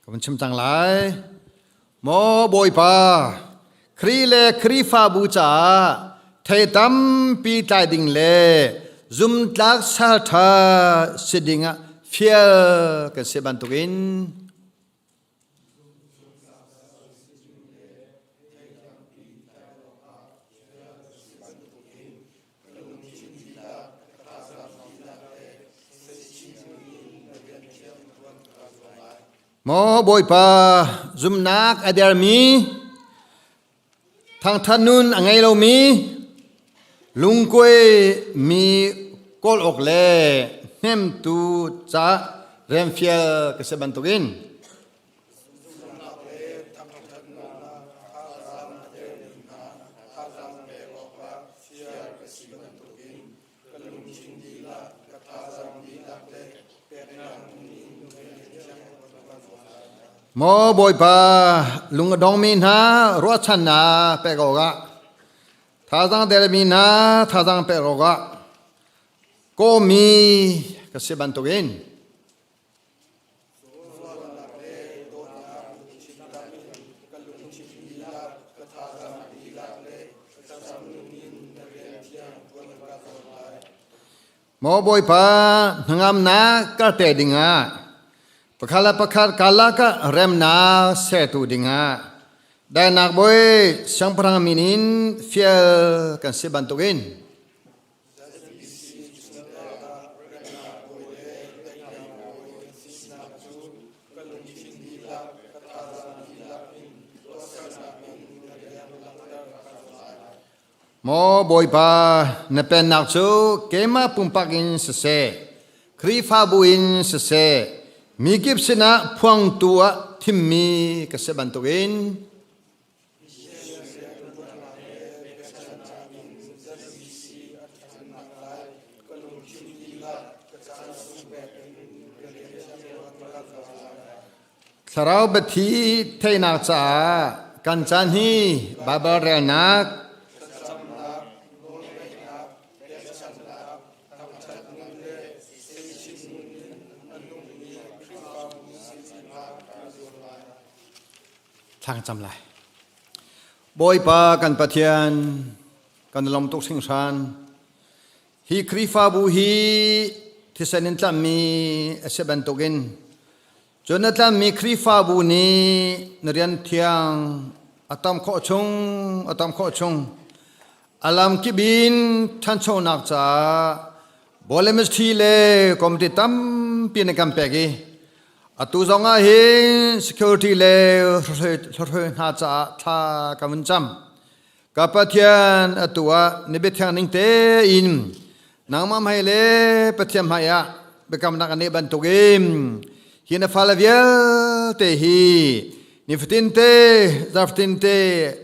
Speaker 7: Ka van chim cang lai. Maw Bawipa, Khrih le Khrihfabu caah thei tampi tlai ding le zumtlak salṭha si dingah fial kan si bantukin Maw Bawipa, zumnak a dermi, thangthat nun a ngei lomi, lungkuai mi kawl awk le hnemtu ca rianfial ka si bantukin Maw Bawipa, lung a dongmi hna ruahchannak pek awkah, thazaang dermi hna thazaang pek awkah, kawmi ka si bantukin Maw Bawipa hnangamnak karte dingah pakhat le pakhat karlak ah remnak sertu dingah daihnak bawi siangpahrang min in fial kan si bantukin Maw Bawipa, na pennak cu keimah pumpak in siseh, Khrihfabu in siseh, mi kip sinah phuangtu ah thimmi ka si bantukin Thlarau biathi theihnak caah kan caan hi Baibal relnak, Thla kan cam lai. Bawipa kan Pathian, kan lawm tuk hringhran. Hi Khrihfabu hi thisen in tlammi a si bantukin cun na tlammi Khrihfabu nih na rian thiang A tam khawh chung, a tam khawh chung. A lam kip in ṭhanchonak caah Bawle Ministry le committee tampi na kan pek i atu zong ah hin security le hruai hna caah thla kan vun cam. Ka Pathian atu ah na biathiang ning tein nangmah hmai le Pathian hmai ah biakamnak an neih bantukin hi na fale vialte hi nifatin te zarhfatin te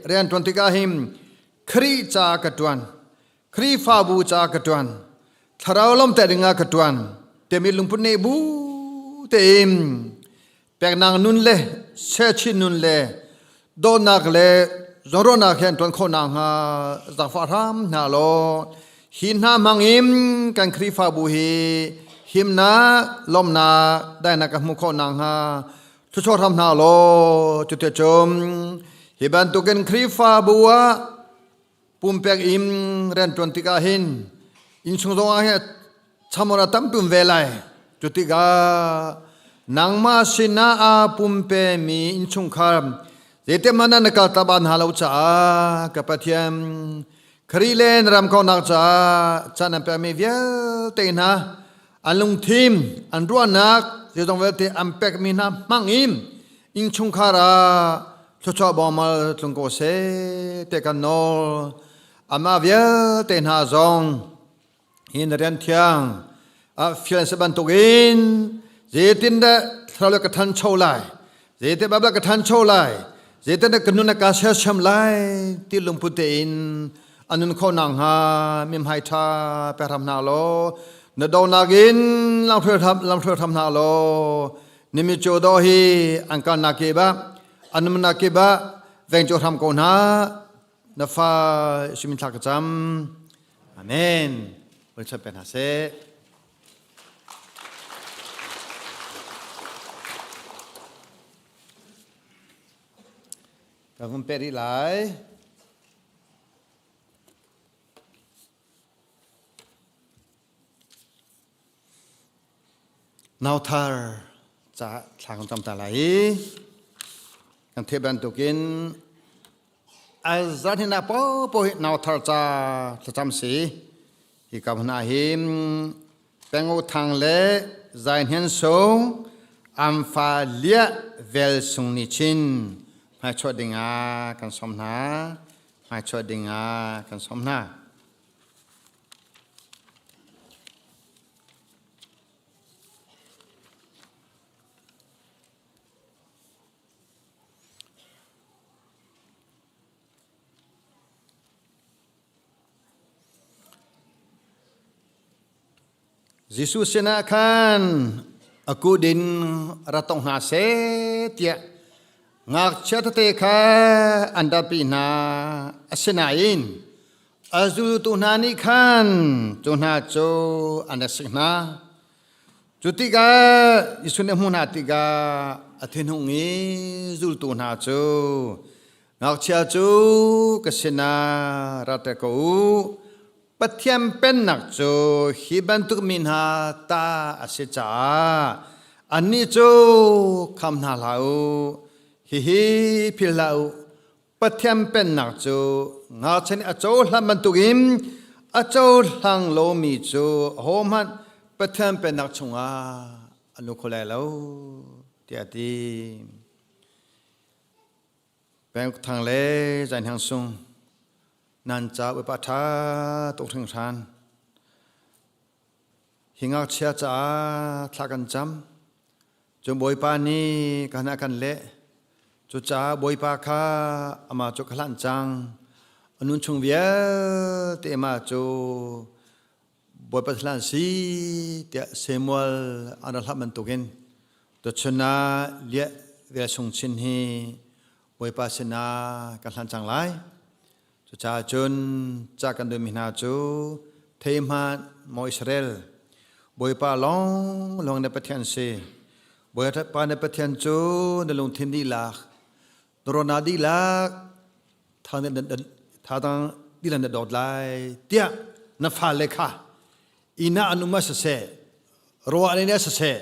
Speaker 7: rian ṭuan tikah hin Khrih ca ka ṭuan Khrihfabu ca ka ṭuan thlarau lawmter dingah ka ṭuan timi lungput neih bu tein peknak nun le serchin nun le dawtnak le zawnruahnak he an ṭuan khawh nakhnga zaangfah hram hna law hi hna hmangin kan Khrihfabu hi himnak lawmhnak daihnak ka hmuh khawh nakhnga thluachuah hram hna law cuticun hi bantukin Khrihfabu ah pumpek in rianṭuan tikah hin innchung zongah hin chamor a tampi um ve lai. Cu tikah nangmah sinah aa pumpemi innchungkhar zeitihmanh ah na kaltak bal hna lo caah ka Pathian Khrih le na ram kauhnak caah caan an pekmi vialte hna an lungthin an ruahnak zeizong vialte an pekmi hna hmang in innchungkhar ah thluachuah bawmal tlung ko seh te kan nawl. Amah vialte hna zong hi na rian thiang ah fial an si bantukin zeitindah thlarau ka thancho lai zeitin Bible ka thancho lai zeitindah ka nun ka sersiam lai ti lungput tein an nun khawh nakhnga mimhai ṭha pe hram hna law na donak in lamhruai hram hna law nimi cu do hi an kalnak kip ah an nunnak kip ah veng cu hram ko hna na fa simin thla ka cam amen Bawi pe hna seh ka vun pe rih lai Nauthar ca thla kan cam ta lai i kan theih bantukin azan hin ah popo hi nauthar ca thlacam si hi ka hmun ah hin Pengo Thang le Zai Hnian Sung Amfa Liah Vel Sung ni chin hmaichuah dingah kan sawm hna hmaichuah dingah kan sawm hna. Jesuh sinah khan a kut in ra tong hna seh tiah ngakchia tete kha an ratpi hna. Asinain a zultu hna nih khan cu hna cu an rak sik hna. Cu tikah Jesuh nih a hmuh hna tikah a thinhung i zultu hna cu ngakchia cu ka sinah ratter ko u. Pathian pennak cu hi bantuk mi hna ta a si caah annih cu kham hna hlah u. Hihi philh hlah u. Pathian pennak cu ngakchia nih a cohlan bantukin a cohlang lomi cu ahohmanh Pathian pennak chungah an lut kho lai lo tiah a ti. Peng Thang le Zain Hang Sung nan ca upa ṭha tuk hringhran. Hi ngakchia caah thla kan cam. Cun Bawipa nih ka hna kan leh. Cucaah Bawipa kha amah cu ka hlanh cang. A nun chung vialte amah cu Bawipa hlan si tiah Samuel an rak hlah bantukin tuchun ah liah vel sung chin hi Bawipa sinah kan hlan cang lai. Cucaah cun ca kan duhmi hna cu thei hmanh maw Israel, Bawipa lawnglawng na Pathian si. Bawipa na Pathian cu na lungthin dihlak, na rawna dihlak, thadang dihlak na dawt lai tiah na fale kha inn ah an um ah siseh, ruah an in ah siseh,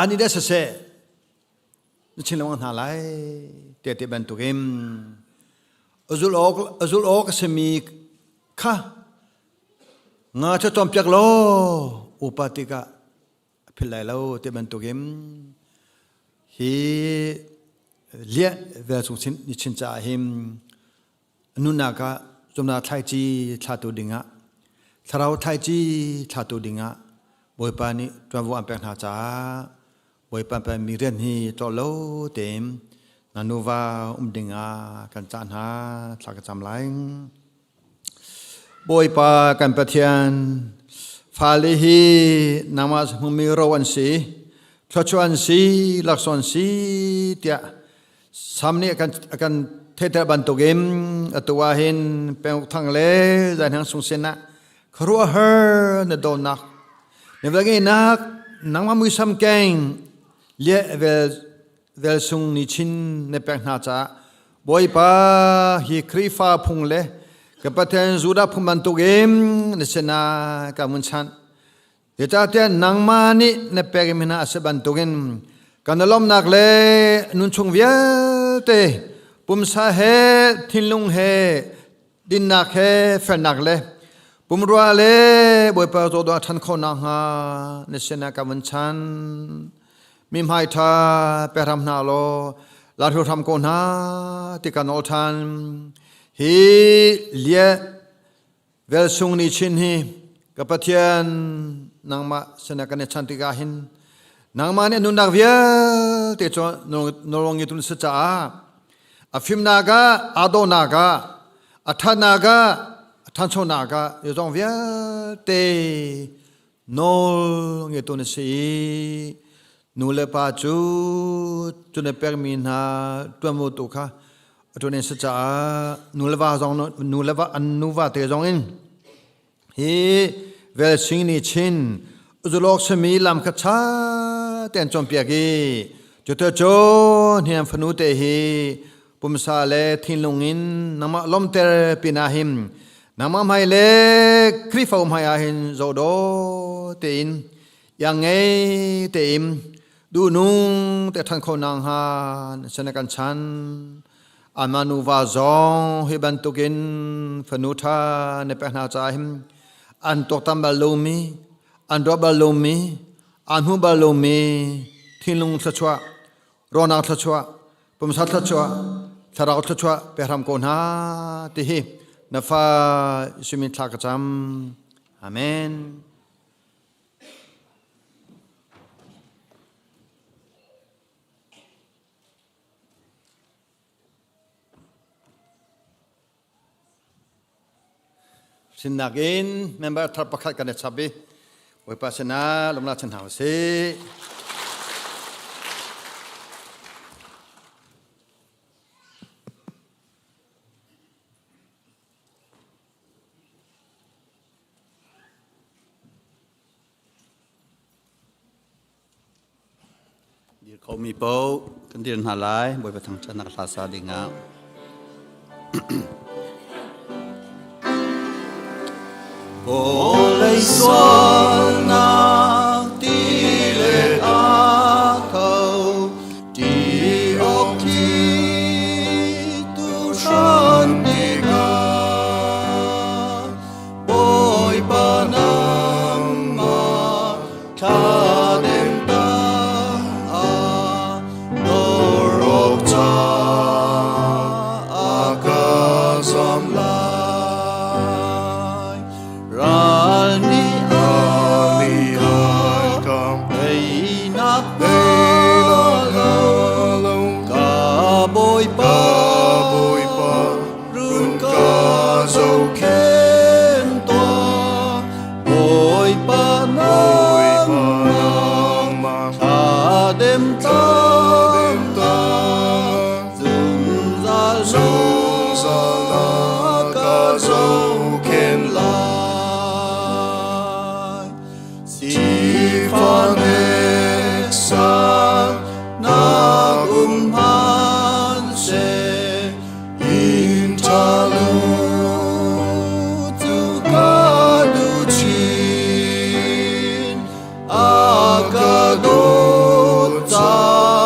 Speaker 7: an in ah siseh, Na chin lengmang hna lai te te bantukin azul awk azul awk a simi kha nga cha cawnpiak law upa tikah a philh lai lo ti bantukin hi liah vel chung chin ni chin caah hin nunnak ah zumnak thlaici thlatu dingah thlarau thlaici thlatu dingah Bawipa nih ṭuanvo an pek hna caah Bawipa pekmi rian hi tlawh lo tein na nuva um dingah kan cah hna thla ka cam lai. Bawipa kan Pathian, fale hi nangmah hmumi ro an si, thluachuah an si, laksawng an si tiah Sam nih a kan theihter bantukin atu ah hin penguk thang le zainhang sung sin ah khuaruahhar na dawtnak na velngeihnak nangmah muisam keng liah vel vel sung ni chin na pek hna caah Bawipa hi Khrihfa phung le ka Pathian Judah phung bantukin na sinah ka mun chanh. Zeicahtiah nangmah nih na pek mi hna a si bantukin kan lawmnak le nunchung vialte pumsa he thinlung he dinnak he felnak le pumrua le Bawipa zawdawh a ṭhan khawh nakhnga na sinah ka vun chan. Mi hmai ṭha pe hram hna law la hru hram ko hna ti ka nawl ṭhan. Hi liah Velsung nih chin hi ka Pathian nangmah sinah kan i chan tikah hin nangmah nih nunnak vialte cu nawlngi tun si caah a fimnak ah aa dawhnak ah a ṭhatnak ah a ṭhanchonak ah zeizong vialte nawl ngeitu na si i nu le pa cu cu na pekmi hna ṭuanvo tu kha a ṭuan in si caah nu le va zong nu le va an nuva te zong in hi velsing nih chin zulok sami lam kha ṭha tein cawnpiak i cutu cu hniam fanu te hi pumsa le thinlung in nangmah lawmter pinah hin nangmah hmai le Khrihfa hmai ah hin zohdaw tein iang ngei tein duhnung te ṭhan kho nang han sana kan chan ama nuva zong hi bantukin fanu ṭha na pek hna caah hin an tuaktan bal lomi an ruah bal lomi an hmu bal lomi thinlung thluachuah rawnak thluachuah pumsa thluachuah thlarau thluachuah pe hram ko hna ti hi na fa simin thla ka cam amen. Sinnak in member thar pakhat kan i chap i Bawipa sinah lungla chan hna usih.
Speaker 1: Dir khomi paoh kan dir hna lai Bawipa thangṭhatnak hla sa dingah.
Speaker 8: Vawlei sualnak ti le a tho ti awk thi tu hran tikah Bawipa nangmah thladem tangah dorok ca a ka zam lai. Ral nih an ka teinak hnga lo ka Bawipa run ka zohkhenh tuah Bawipa nangmah thladem tangah zungzal na ka zohkhenh lai. Sifak nak um hmanhseh inn ṭha lu cu ka duh chin a ka dawt caah.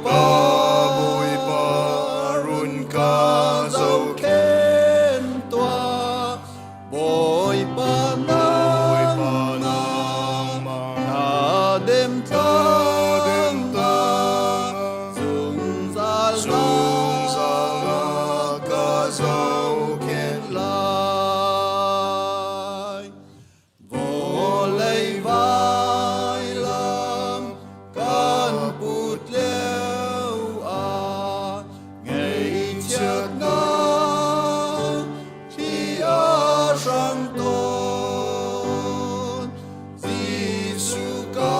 Speaker 8: Bawipa
Speaker 9: Bawipa run ka
Speaker 8: zohkhenh tuah Bawipa
Speaker 9: Bawipa
Speaker 8: nangmah
Speaker 9: nangmah
Speaker 8: thladem
Speaker 9: thladem
Speaker 8: tangah
Speaker 9: tangah
Speaker 8: zungzal
Speaker 9: zungzal
Speaker 8: na
Speaker 9: na ka zohkhenh
Speaker 8: lai. Vawlei vailam kan put lio ah ngaihchiatnak thli a hrang tawn. Jesuh ka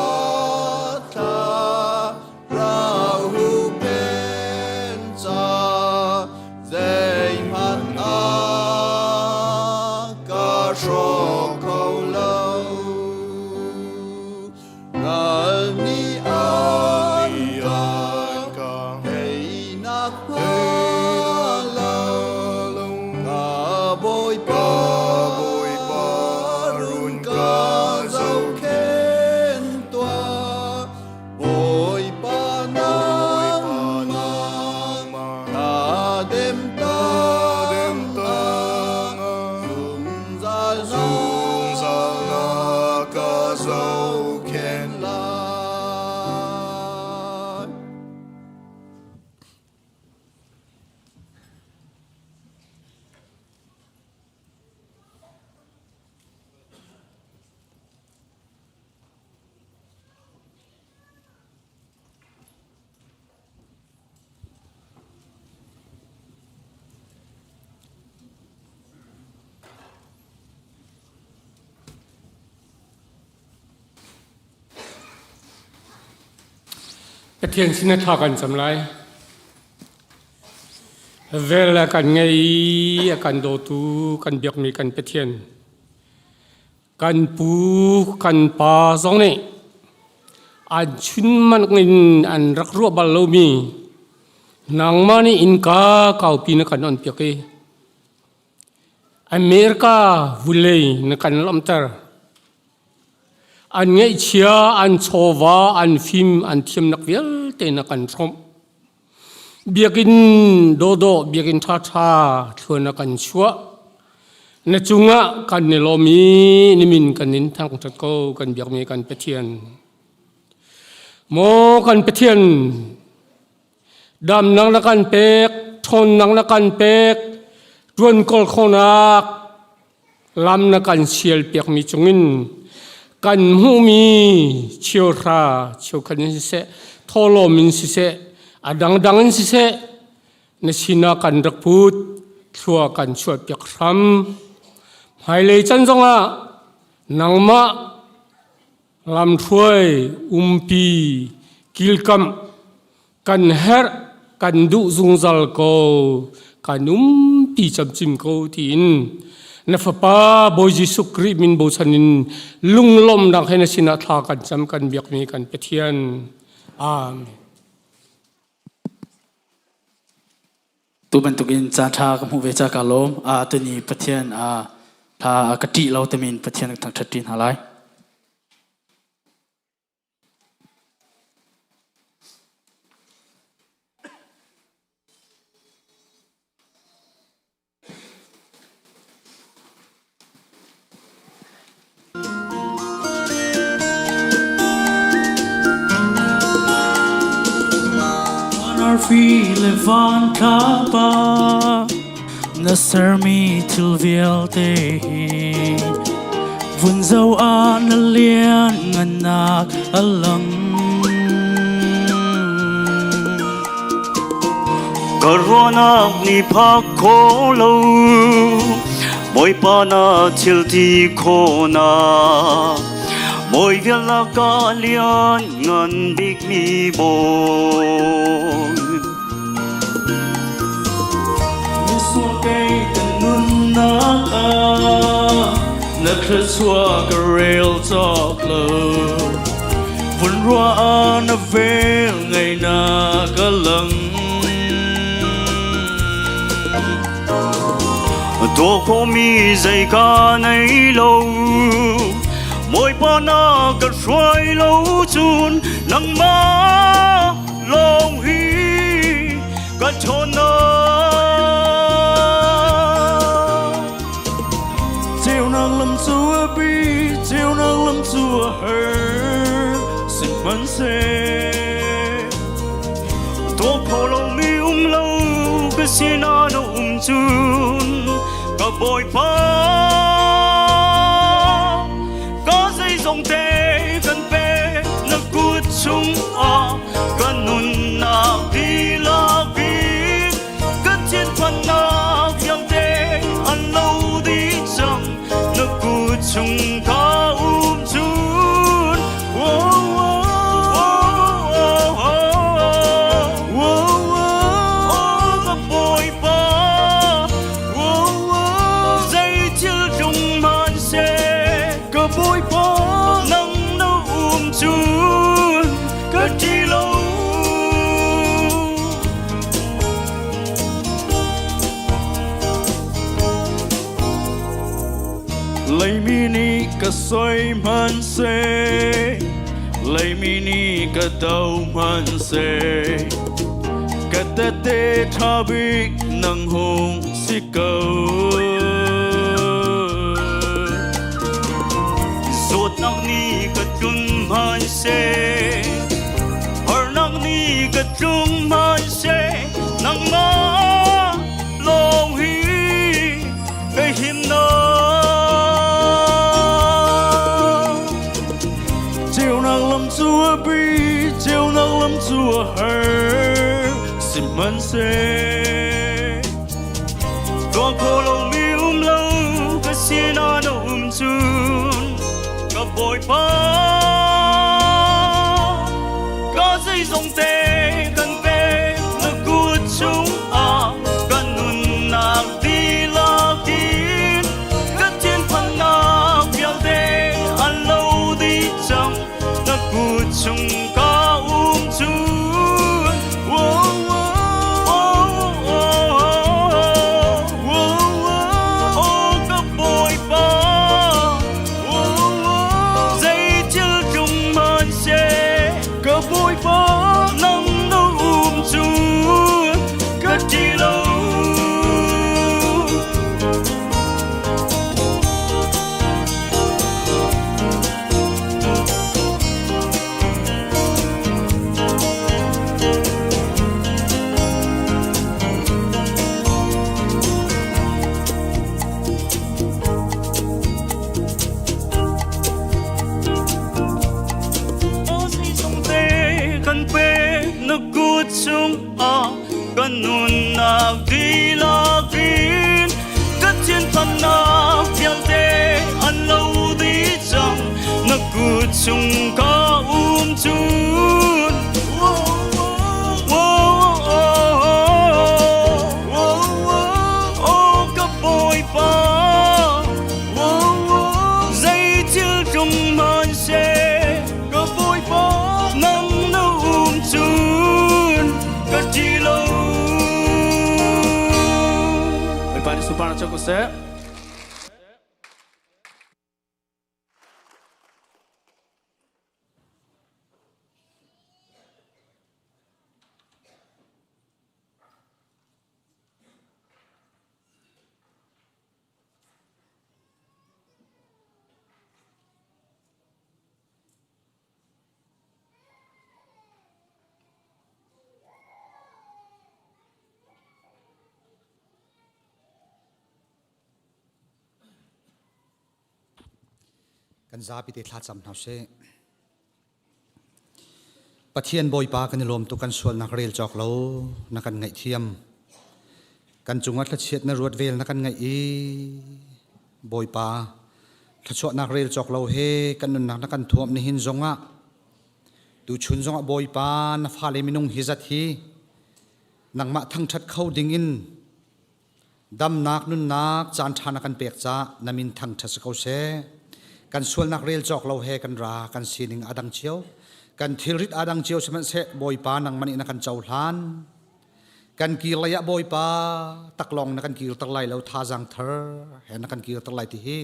Speaker 8: thlarau huhphenh ca zeihmanh ah ka hrawk kho lo. Ral nih an ka teinak hnga lo, ka Bawipa
Speaker 9: Bawipa
Speaker 8: run ka zohkhenh tuah. Bawipa nangmah thladem tangah zungzal
Speaker 9: Zungzal na ka zohkhenh
Speaker 8: lai.
Speaker 10: Pathian sin ah thla kan cam lai. Vel a kan ngei i a kan dawtu kan biakmi kan Pathian. Kan pu kan pa zong nih an chunmang in an rak ruah bal lomi nangmah nih innka kaupi na kan on piak i America vulei na kan lawmhter. An ngeihchia, an chawva, an fim, an thiamnak vialte na kan hrawmh. Biakinn dawdawh, biakinn ṭhaṭha thluan na kan chuah. Na cungah kan i lawm i nimin kan in thangṭhat ko kan biakmi kan Pathian. Maw kan Pathian, damnak na kan pek, ṭhawnnak na kan pek, ṭuan kawl khawhnak lam na kan sial piakmi cungin kan hmuhmi cheuhra cheukhat in siseh, thawhlawm in siseh, a dangdang in siseh, na sinah kan rak put, thlua kan chuahpiak hram. Hmailei can zongah nangmah lamhruai umpi kilkamh kan herh kan duh zungzal ko kan umpi camcin ko tiin na fapa Bawi Jesuh Khrih min bochan in lunglawmnak he na sinah thla kan cam kan biakmi kan Pathian. Amen.
Speaker 4: Tu bantukin caan ṭha ka hmuh ve ca ka lawm. Tuni Pathian tha ka ṭih lo timin Pathian ka thangṭhat ṭi hna lai. Arfi le van thlapa na sermi thil vialte hi vun zo ah na lian ngannak a lang.
Speaker 11: Ka ruahnak nih phak kho lo Bawipa na thil ti khawhnak Bawi vial ka lian ngan bikmi Bawi
Speaker 4: Misual kei kan nunnak ah na thluachuah ka rel cawk lo Vun ruah ah na vel ngaihnak a lang
Speaker 11: Tuah khawhmi zei ka nei lo Bawipa na ka hruai lo cun nangmah lawng hi. ṭhawnnak. Ceunak lam cu a bi, ceunak lam cu a har, sihmanhseh tuah khawh lomi um lo ka sinah na um cun ka Bawipa ka zeizong te kan pek na kut chungah ka nunnak dihlak in ka thinphannak vialte an lo dih cang na kut chung ka um cun oh, oh, oh, oh, oh, oh, ka Bawipa zei thil tlung hmanhseh ka Bawipa nang na um cun ka ṭih lo. Leimi nih ka soi hmanhseh, leimi nih ka do hmanhseh, ka tete ṭha bik nang hung si ko. Zawtnak nih ka tlun hmanhseh, harnak nih ka tlung hmanhseh, nangmah lawng hi ka himnak. Ceunak lam cu a bi, ceunak lam cu a har, sihmanhseh tuah khawh lomi um lo ka sinah na um cun ka Bawipa ka zeizong te kan pek na kut chungah kan nunnak dihlak in ka thinphannak vialte an lo dih cang na kut chung ka um cun oh, oh, oh, oh, oh, ka Bawipa zei thil tlung hmanhseh ka Bawipa nang na um cun ka ṭih lo. Kan pek na kut chungah kan nunnak dihlak in ka thinphannak vialte an lo dih cang na kut chung ka um cun oh, oh, oh, oh, ka Bawipa zei thil tlung hmanhseh ka Bawipa nang na um cun ka ṭih lo. Bawipa nih sunparnak co ko seh.
Speaker 7: Kan zapi te thlacam hna sih. Pathian Bawipa kan i lawm tuk kan sualnak rel cawk lo na kan ngaihthiam. Kan cungah thlachiat na ruat vel na kan ngaih i Bawipa thluachuahnak rel cawk lo he kan nunnak na kan thuamh nihin zongah tuchun zongah Bawipa na fale minung hi zat hi nangmah thangṭhat kho dingin Damnak nunnak caanṭha na kan pek caah na min thangṭhat si ko seh. Kan sualnak rel cawk lo he kan ra, kan sining a dang cio. Kan thilrit aa dang cio sihmanhseh Bawipa nangmah nih na kan cohlan. Kan kir lei ah Bawipa taklawng na kan kirter lai lo thazaang thar he na kan kirter lai ti hi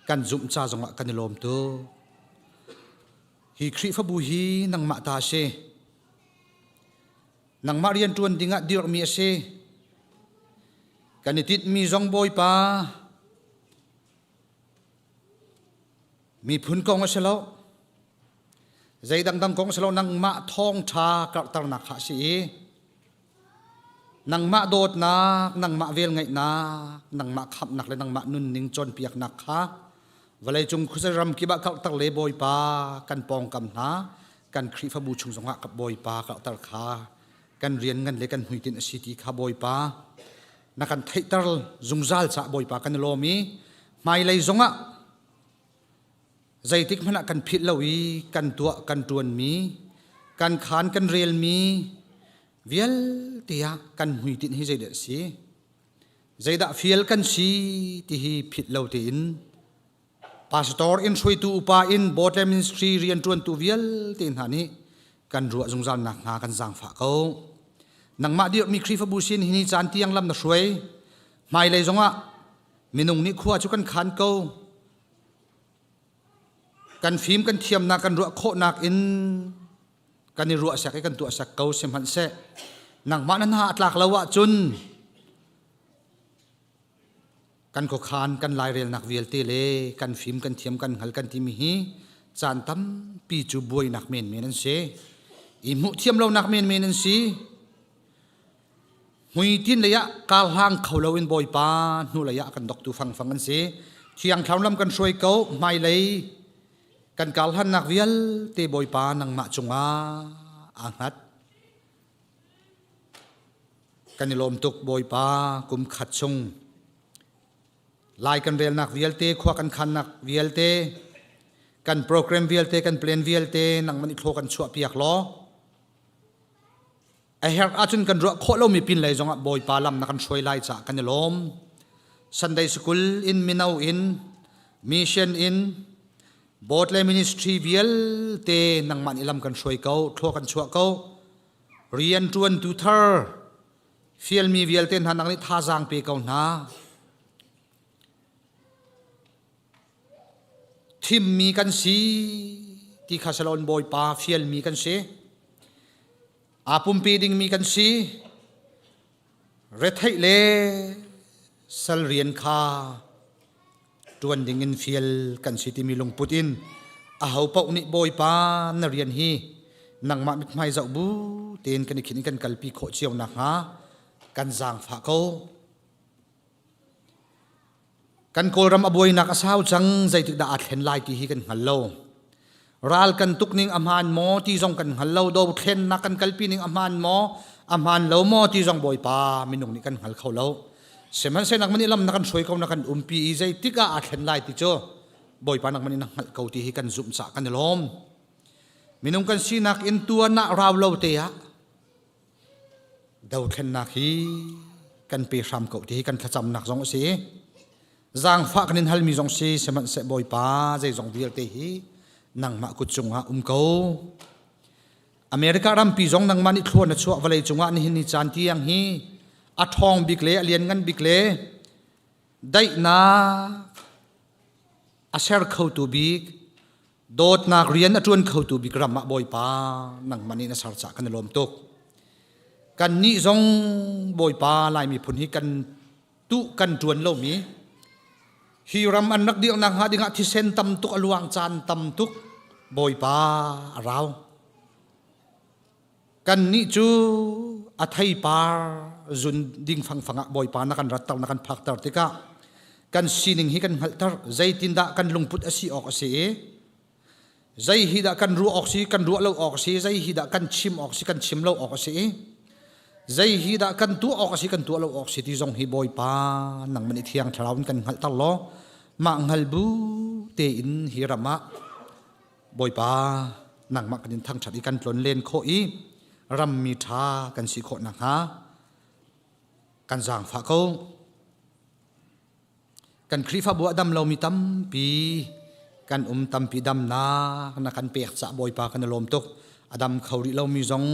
Speaker 7: kan zumh ca zongah kan i lawm tuk. Hi Khrihfabu hi nangmah ta si. Nangmah rianṭuan dingah dirhmi a si. Kan i tinhmi zong Bawipa miphun kong a si lo. Zei dangdang kong a si lo nangmah thawngṭha karhternak kha a si i nangmah dawtnak, nangmah velngeihnak, nangmah khamhnak le nangmah nunning cawnpiaknak kha vawleicung khuazei ram kip ah karhter le Bawipa kan pawngkam hna kan Khrihfabu chung zongah ka Bawipa karhter kha kan rian ngan le kan hmuitinh a si ti kha Bawipa na kan theihter zungzal caah Bawipa kan i lawm i hmailei zongah zeitik hmanh ah kan philh lo i kan tuah kan ṭuanmi kan khaan kan relmi vialte ah kan hmuitinh hi zeidah a si zeidah fial kan si ti hi philh lo tein pastor in hruaitu upa in board le ministry rianṭuantu vialte hna nih kan ruah zungzal nak hnga kan zaangfah ko nangmah dirhmi Khrihfabu sin hi ni caan tiang lam na hruai hmailei zongah minung nih khua cu kan khan ko kan fim kan thiamnak kan ruah khawhnak in kan i ruah sek i kan tuah sek ko sihmanhseh nangmah na hna a tlak lo ahcun kan khuakhan kan lairelnak vialte le kan fim kan thiam kan hngal kan timi hi caan tampi cu buainak menmen an si i hmuh thiam lonak menmen an si Hmuitin lei ah karhlang kho loin Bawipa hnulei ah kan doktu fangfang an si. Thiang Thlarau lam kan hruai ko, hmailei kan karhlannak vialte Bawipa nangmah cungah aa hngat. Kan i lawm tuk Bawipa kum khat chung. Lai kan relnak vialte, khua kan khannak vialte, kan program vialte, kan plan vialte nangman i thlaw kan chuah piak law A herh ahcun kan ruah khawh lomi pinlei zongah Bawipa lam na kan hruai lai caah kan i lawm. Sunday School in mino in mission in board le ministry vialte nangmah nih lam kan hruai ko, thlua kan chuah ko. Rian ṭuantu thar fialmi vialte hna nang nih thazaang pe ko hna. Thimmi kan si ti kha salon Bawipa fialmi kan si. Aa pumpi dingmi kan si. Retheih le sal rian kha ṭuan dingin fial kan si timi lungput in aho paoh nih Bawipa na rian hi nangmah mithmai zoh bu tein kan i khin i kan kalpi khawh cio nakhnga kan zaangfah ko. Kan Kawlram a buainak a sau cang zeitik dah aa thlen lai ti hi kan hngal lo. Ral kan tuk ning a hmaan maw ti zong kan hngal lo. Dothlennak kan kalpi ning a hmaan maw a hmaan lo maw ti zong Bawipa minung nih kan hngal kho lo. Sihmanhsehlaw nangmah nih lam na kan hruai ko na kan umpi i zeitik ah aa thlen lai ti cu Bawipa nangmah nih na hngalh ko ti hi kan zumh caah kan i lawm. Minung kan sinak in tuan ah rau lo te ah Dothlennak hi kan pe hram ko ti hi kan thlacamnak zong a si. Zaangfah kan in halmi zong si sihmanhseh Bawipa zeizong vialte hi nangmah kut cungah um ko. America rampi zong nangmah nih thlua na chuah vawlei cungah nihin ni caan tiang hi a ṭhawng bik le a lianngan bik le daihnak a ser khotu bik Dawtnak rian a ṭuan khotu bik ram ah Bawipa nangmah nih na ser caah kan i lawm tuk. Kannih zong Bawipa Lai miphun hi kan tuh kan ṭuan lomi hi ram an rak dirhnak hnga dingah thisen tam tuk a luang caan tam tuk Bawipa a rau. Kannih cu a theipar zun ding fangfang ah Bawipa na kan ratter na kan phakter tikah kan sining hi kan hngalhter zeitindah kan lungput a si awk a si i zei hi dah kan ruah awk si kan ruah lo awk a si zei hi dah kan chim awk si kan chim lo awk a si i zei hi dah kan tuah awk a si kan tuah lo awk si ti zong hi Bawipa nangman i thiang thlarau in kan hngalhter law mah hngal bu tein hi ram ah Bawipa nangmah kan in thangṭhat i kan tlonlen khawh i rammi ṭha kan si khawh nakhnga kan zaangfah ko. Kan Khrihfabu ah dam lomi tampi kan um tampi damnak na kan pek cah Bawipa kan i lawm tuk. A dam kho rih lomi zong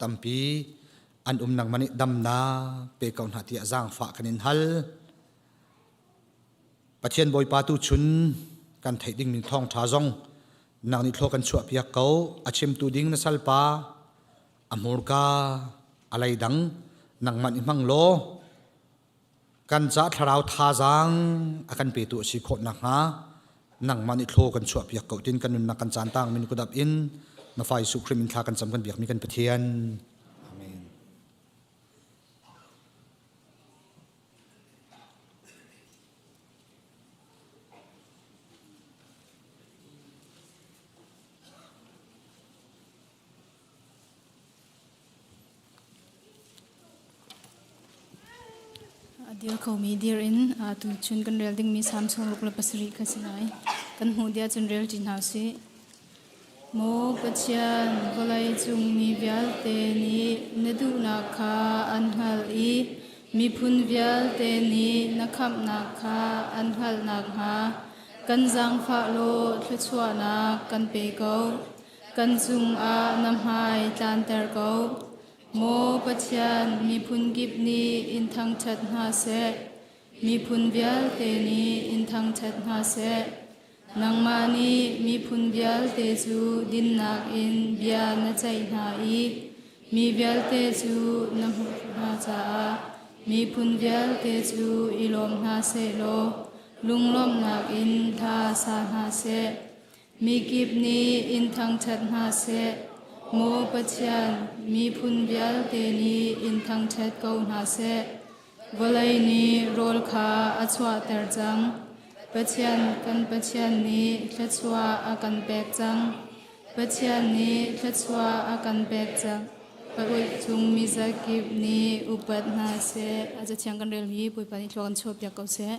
Speaker 7: tampi an um nangmah nih damnak pe ko hna tiah zaangfah kan in hal. Pathian Bawipa tu chun kan theih dingmi thawngṭha zong nang nih thlua kan chuahpiak ko. A chimtu ding na salpa.
Speaker 12: A hmurka a leidang nangmah i hmang law kan ca thlarau thazaang a kan petu a si khawh nakhnga nangmah nih thlaw kan chuahpiak ko tin kan nunnak kan caan tang min kudap in na fa Jesuh Khrih min thla kan cam kan biakmi kan Pathian. Amen.
Speaker 5: A dir khomi dir in tuchun kan rel dingmi Salm 67 kha si lai. Kan hmuh dih ahcun rel ṭi hna usih. Maw Pathian, vawlei cung mi vialte nih na duhnak kha an hngalh i miphun vialte nih na khamhnak kha an hngalh nakhnga kan zaangfah law thluachuahnak kan pe ko. Kan cungah na hmai tlanter ko. Maw Pathian, miphun kip nih in thangṭhat hna seh. Miphun vialte nih in thangṭhat hna seh. Nangmah nih miphun vialte cu dinnak in bia na ceih hna i mi vialte cu na hmuh hna caah miphun vialte cu i lawm hna sehlaw lunglawmhnak in hla sa hna seh. Mikip nih in thangṭhat hna seh. Maw Pathian, miphun vialte nih in thangṭhat ko hna seh. Vawlei nih rawl kha a chuahter cang. Pathian kan Pathian nih thluachuah a kan pek cang. Pathian nih thluachuah a kan pek cang. Paoih cung mizakip nih upat hna seh. A cathiang kan relmi Bawipa nih thlua kan chuahpiak ko seh.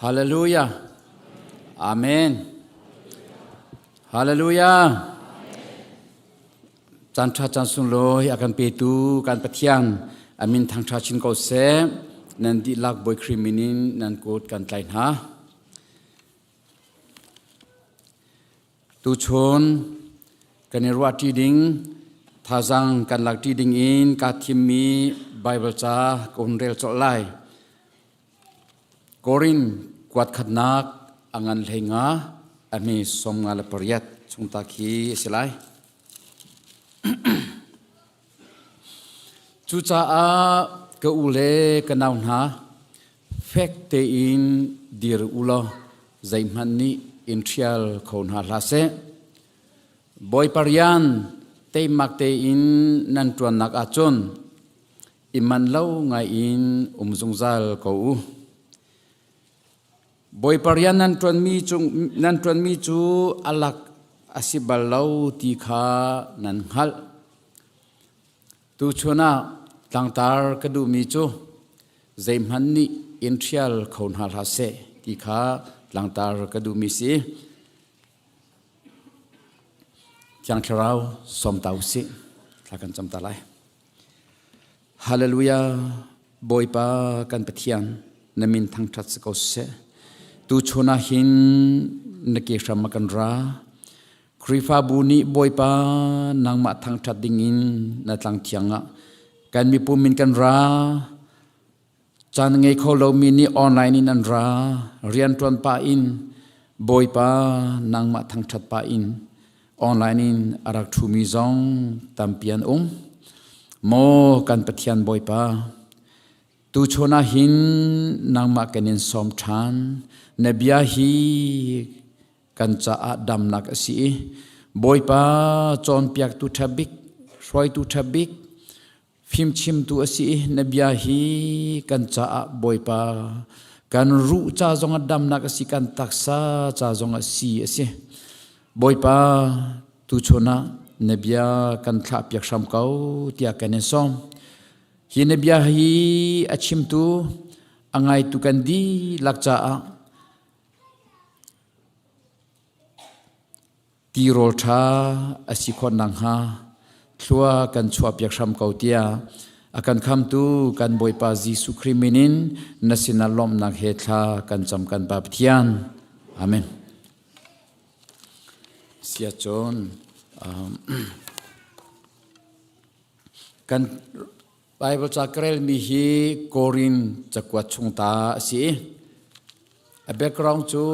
Speaker 1: Hallelujah. Amen. Hallelujah. Caan ṭha caan sunglawi a kan petu kan Pathian a min thangṭha chin ko seh. Nan dihlak Bawi Khrih min in nan kut kan tlai hna. Tuchun kan i ruahṭi ding thazaang kan lakṭi ding in kaa thimmi Baibal ca ka hun rel colh lai. Korin kuat khatnak a ngan hlei nga a hme 58 chung ta khi a si lai. Cucaah ka u le ka nau hna, fek tein dir u law zeihmanh nih in ṭhial kho hna hlah seh. Bawipa rian teimak tein nan ṭuannak ahcun i manh lo ngaiin um zungzal ko u. Bawipa rian nan ṭuanmi, cung, nan ṭuanmi cu a lak a si bal lo ti kha nan hngalh. Tuchun ah tlangtar ka duhmi cu zeihmanh nih in ṭhial kho hna hlah seh ti kha tlangtar ka duhmi si. Thiang Thlarau sawm ta usih. Thla kan cam ta lai. Hallelujah Bawipa kan Pathian na min thangṭhat si ko seh. Tuchun ah hin na ke hram a kan ra. Khrihfabu nih Bawipa nangmah thangṭhat dingin na tlang thiang ah kan mipum in kan ra. Caan ngei kho lomi nih online in an ra. Rianṭuan pah in Bawipa nangmah thangṭhat pah in online in a rak ṭhumi zong tampi an um. Maw kan Pathian Bawipa, tuchun ah hin nangmah kan in sawm ṭhan. Na bia hi kan caah damnak a si i Bawipa cawnpiaktu ṭha bik, hruaitu ṭha bik, fimchimtu a si i na bia hi kan caah Bawipa kan ruh ca zongah damnak a si, kan taksa ca zongah si a si. Bawipa tuchun ah na bia kan thlahpiak hram ko tiah kan in sawm. Hi na bia hi a chimtu, a ngaitu kan dihlak caah Tirawl ṭha a si khawh nakhnga thlua kan chuahpiak hram ko tiah a kan khamtu kan Bawipa Jesuh Khrih min in na sinah lawmhnak he thla kan cam kan Pa Pathian. Amen. Siacun um, kan Baibal ca ka relmi hi Korin cakuat chung ta a si. A background cu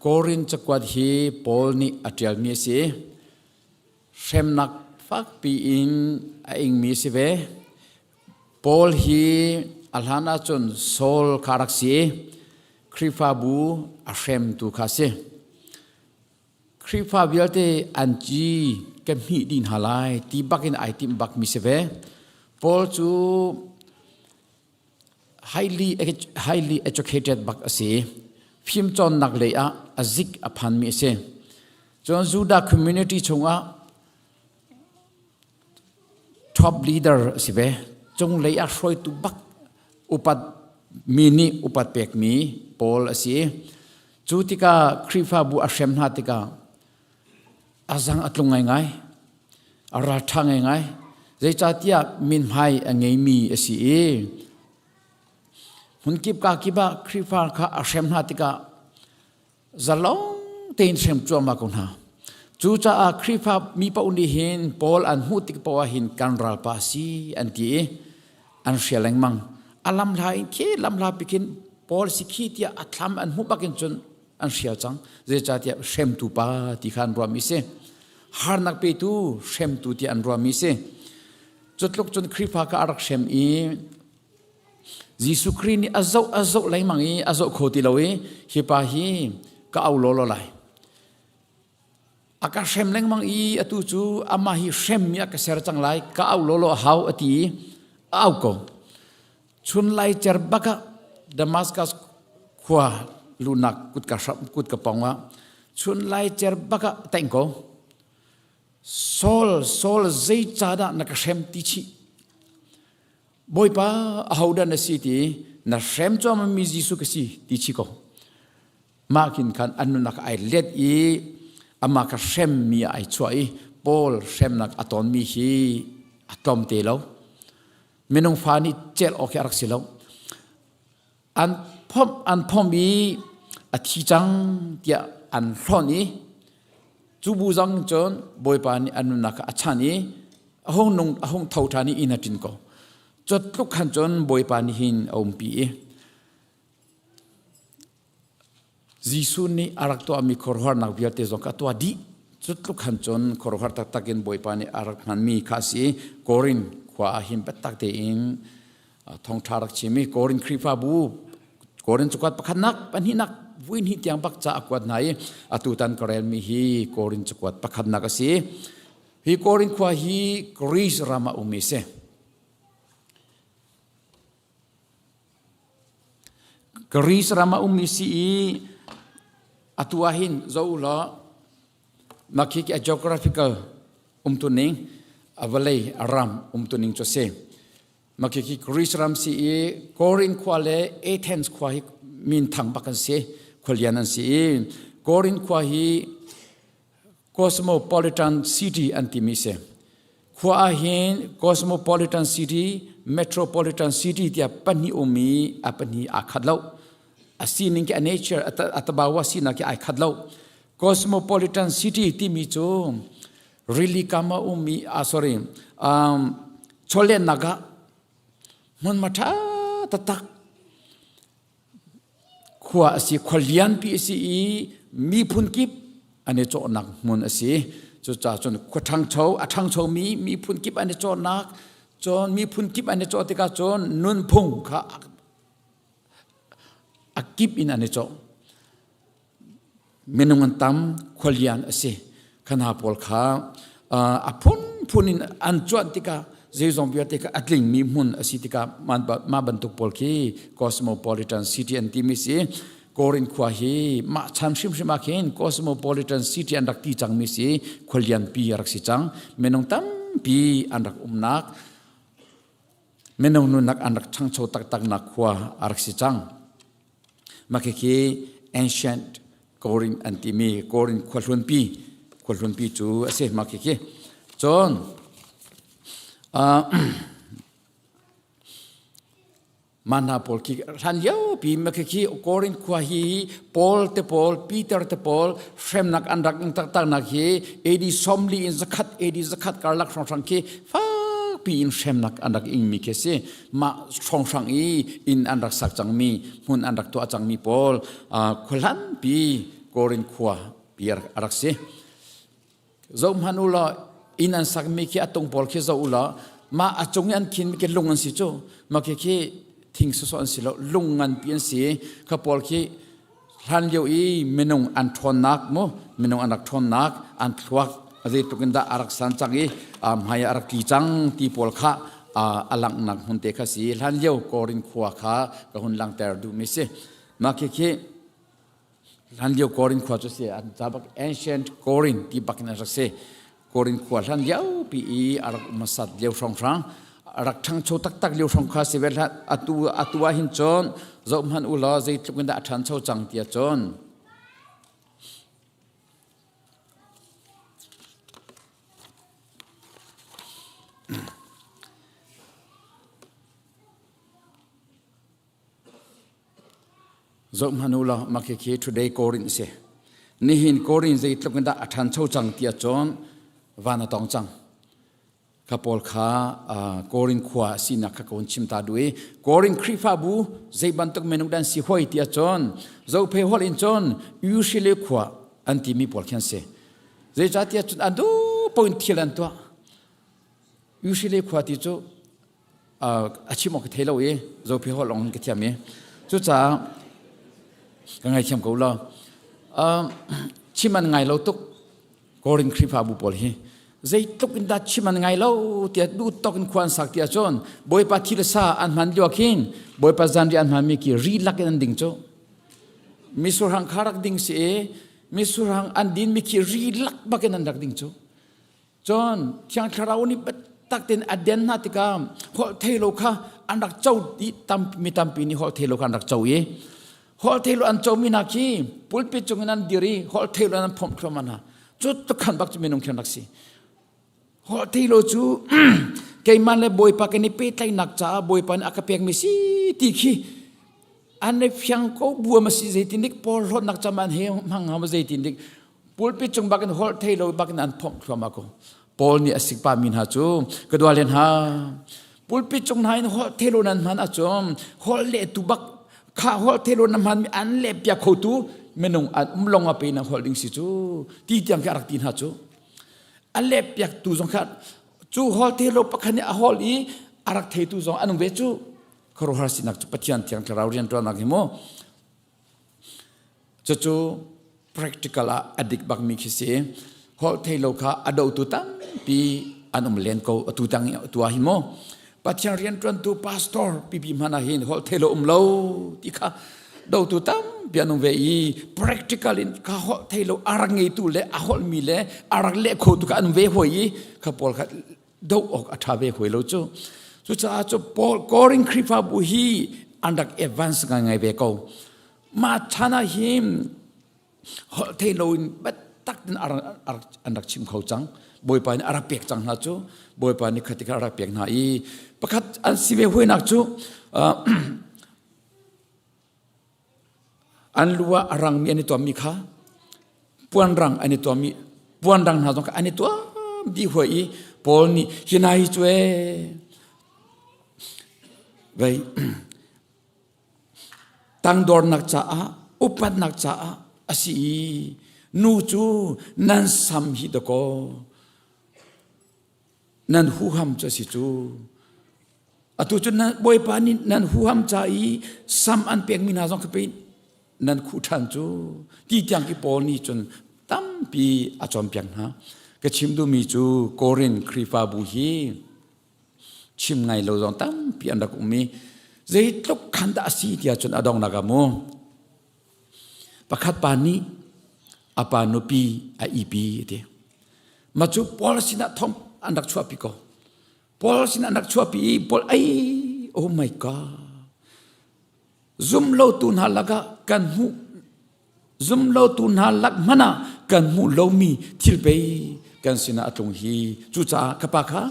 Speaker 1: Korin cakuat hi Paul nih a ṭialmi a si. Hremnak fakpi in a ingmi a si ve. Paul hi a hlan ahcun Saul kha a rak si i Khrihfabu a hremtu kha a si. Khrihfa vialte an ci ka hmih dih hna lai ti bak in ai timh bak mi si ve. Paul cu highly highly educated bak a si. Fimcawnnak lei ah a zik a phan mi a si. Cun Judah community chungah top leader a si ve. Cunglei ah hruaitu bak upat mi nih upat pekmi Paul a si. Cu tikah Khrihfabu a hrem hna tikah a zang a tlung ngaingai, a ralṭha ngaingai. Zeicahtiah minhmai a ngeimi a si i hmunkip ka kip ah Khrihfa kha a hrem hna tikah zalong tein hrem cuahmah ko hna. Cucaah Khrihfa mi paoh nih hin Paul an hmuh tik paoh ah hin kan ralpa a si an ti i an hrial lengmang. A lamhla in khi lamhla pi khin Paul si khi tiah a thlam an hmuh bak in cun an hrial cang. Zeicahtiah hremtu pa ti kha an ruahmi si. Harnak petu hremtu tiah an ruahmi si. Cutluk cun Khrihfa kha a rak hrem i Jesuh Khrih nih a zoh a zoh lengmang i a zoh kho ti lo i hi pa hi ka au lawlaw lai. A ka hrem lengmang i atu cu amah hi hremmi a ka ser cang lai ka au lawlaw a hau a ti i a au ko. Chun lai cer bak ah Damascus khua lunak kutka hram kutka pong ah chun lai cer bak ah teng ko. Saul Saul zeicahdah na ka hrem ti chih Bawipa ahodah na si ti na hrem cuahmahmi Jesuh ka si ti chi ko. Mah kin khan an nunnak ai let i amah kha hremmi ai chuah i Paul hremnak a tonmi hi a tlawm te lo. Minung fa nih celh awk hi a rak si lo. An phomh an phomh i a thi cang tiah an hlonh i cu bu zong cun Bawipa nih an nunnak kha a chan i a hung nung a hung tho ṭhan i inn a ṭin ko. Cu tluk khan cun Bawipa nih hin a umpi i Jesuh nih a rak tuahmi khuaruahharnak vialte zong kha a tuah dih. Cu tluk khan cun khuaruahhar taktak in Bawipa nih a rak hmanmi kha a si i Korin khua ah hin biatak tein thawngṭha rak chim i Korin Khrihfabu Korin cakuat pakhatnak pahnihnak vui hnih tiang bak ca a kuat hna i atutan ka relmi hi Korin cakuat pakhatnak a si. Hi Korin khua hi Greece ram ah ummi a si. Greece ram ah ummi si i atu ah hin zoh u law mah khi a geographical umtuning a vawlei a ram umtuning cu a si. Mah khi Greece ram si i Korin khua le Athens khua hi min thang bak an si, khualian an si i Korin khua hi Cosmopolitan City an timi si. Khua ah hin Cosmopolitan City, Metropolitan City tiah pahnih um i a pahnih aa khat lo. A sining ki a nature a tabawa sinak ki ai khat lo. Cosmopolitan City timi cu rili kam a um i ah sorry um, chawlehnak ah hmunhma ṭha taktak Khua a si, khua lianpi a si i miphun kip an i cawhnak hmun a si. Cucaah cun khua ṭhangcho, a ṭhangchomi miphun kip an i cawhnak, cun miphun kip an i cawh tikah cun nunphung kha a kip in an i cawh. Minung an tam, khualian a si. Kha hna pawl kha a phunphun in an cuanh tikah zeizong vialte kha a tlingmi hmun a si tikah mah bantuk pawl khi cosmopolitan city an timi si. Korin khua hi mah chan hrimhrim ah khin cosmopolitan city an rak ti cangmi si khualianpi a rak si cang. Minung tampi an rak umnak minung nunnak an rak ṭhangcho taktaknak khua a rak si cang. Mah khikhi ancient Korin an timi Korin khuahlunpi khuahlunpi cu a si mah khikhi. Cun uh, mah hna pawl khi hlan liopi mah khikhi Korin khua hi Paul te pawl Peter te pawl hremnak an rak taktaknak hi AD sawmli in zakhat AD zakhat karlak hrawnghrang khi fakpi in hremnak an rak ingmi khi si. Mah hrawnghrang i inn an rak sak cangmi hmun an rak tuah cangmi pawl khuahlanpi Korin khua pi a rak si. Zoh hmanh u law inn an sakmi khi a tung pawl khi zoh u law mah a cung i an khinmi khi lung an si cu mah khi khi thing sawsawh an si lo lung nganpi an si kha pawl khi hlan lio i minung an ṭhawnnak mu minung an rak ṭhawnnak an thluak zeitluk in dah a rak san cang i hmai a rak tli cang ti pawl kha a langhnak hmun te kha si hlan lio Korin khua kha ka hun langhter duhmi si mah khi khi hlan lio Korin khua cu si an ca bak ancient Korin ti bak in a rak si Korin khua hlan liopi i a rak um hmasat lio hrawnghrang a rak ṭhangcho taktak lio hrawng kha si ve hlah atu atu ah hin cun zoh hmanh u law zeitluk in dah a ṭhancho cang tiah cun Zohhmanh u law mah khikhi today Korin a si. Nihin Korin zeitluk in dah a ṭhancho cang ti ahcun van a tong cang. Kha pawl kha Korin khua a sinak kha ka hun chim ta duh i Korin Khrihfabu zei bantuk minung dah an si hoi ti ahcun Zophei holh in cun Usually khua an timi pawl khi an si. Zeicahtiah cun an duh paoh in thil an tuah. Usually khua ti cu a chim awk ka thei lo i zophi holh lawng ka thiam i cucaah ka ngaithiam ko law chim an ngai lo tuk Korin Khrihfabu pawl hi zeitluk in dah chim an ngai lo tiah duh tok in khua an sak tiah cun Bawipa thi le sa an hman lio khin Bawipa zanriah an hmanmi ki ri lak in an ding cu misurhang kha rak ding si i misurhang an din mi khi ri lak bak in an rak ding cu Cun Thiang Thlarau nih biatak tein a den hna tikah holh thei lo kha an rak co i tam, mi tampi nih holh thei lo kha an rak co i. Holh thei lo an comi hna khi pulpit cung in an dir i holh thei lo an phomh thluahmah hna. Cu tukhan bak cu minung khi an rak si. Holh thei lo cu keimah le Bawipa kan i pehtlaihnak caah Bawipa nih a ka pekmi si ti khi an i fiang ko buam a si zeitin dik Paul hlawtnak cam an he hmang hnga zeitin dik pulpit cung bak in holh thei lo bak in an phomh thluahmah ko. Paul nih a sikpa mi hna cu ka dua len ha pulpit cung hna in holh thei lo nan hman ahcun holh lehtu bak kha holh thei lo na hman mi an leh piak khotu minung an um long a pe na holh ding si cu ti tiang khi a rak ti hna cu a leh piak tu zong kha cu holh thei lo pakhat nih a holh i a rak theitu zong an um ve cu khuaruahhar sinak cu Pathian thiang thlarau rianṭuannak hi mu Cucu practical ah a dik bakmi khi si. Holh thei lo kha a dotu tampi an um len ko atu tang atu ah hi mu. Pathian rianṭuantu pastor pipi hmanh ah hin holh thei lo um lo ti kha dotu tampi an um ve i practical in kha holh thei lo a rak ngeitu le a holhmi le a rak leh khotu kha an um ve hoi i kha pawl kha doh awk a ṭha ve hoi lo cu. Cucaah cu Paul Korin Khrihfabu hi an rak advance ngaingai ve ko. Mah chan ah hin holh thei loin biatak in an rak chim kho cang. Bawipa nih a rak pek cang hna cu. Bawipa nih kha tikha a rak pek hna i pakhat an si ve huinak cu An lu ah a rangmi an i tuammi kha puanrang an i tuammi puanrang hna zong kha an i tuam dih huai i Paul nih hi hna hi cu ee vei tangdornak caah upatnak caah a si i nu cu nan sam hi dakaw nan huham cu a si cu atu cu nan bawipa nih nan huham ca i sam an pekmi hna zong kha pei nan khuh ṭhan cu ti tiang ki Paul nih cun tampi a cawnpiak hna ka chim duhmi cu Korin Khrihfabu hi chim ngai lo zong tampi an rak um i zeitluk khan dah a si tiah cun a donghnak ah mu Pakhat pa nih a pa nupi a ipi a ti. Mah cu Paul sinah thong an rak chuahpi ko. Paul sinah an rak chuahpi i Paul ei oh my god zum lotu hna lakah kan hmuh zum lotu hna lak hmanh ah kan hmuh lomi thil pei kan sinah a tlung hi cucaah ka pa kha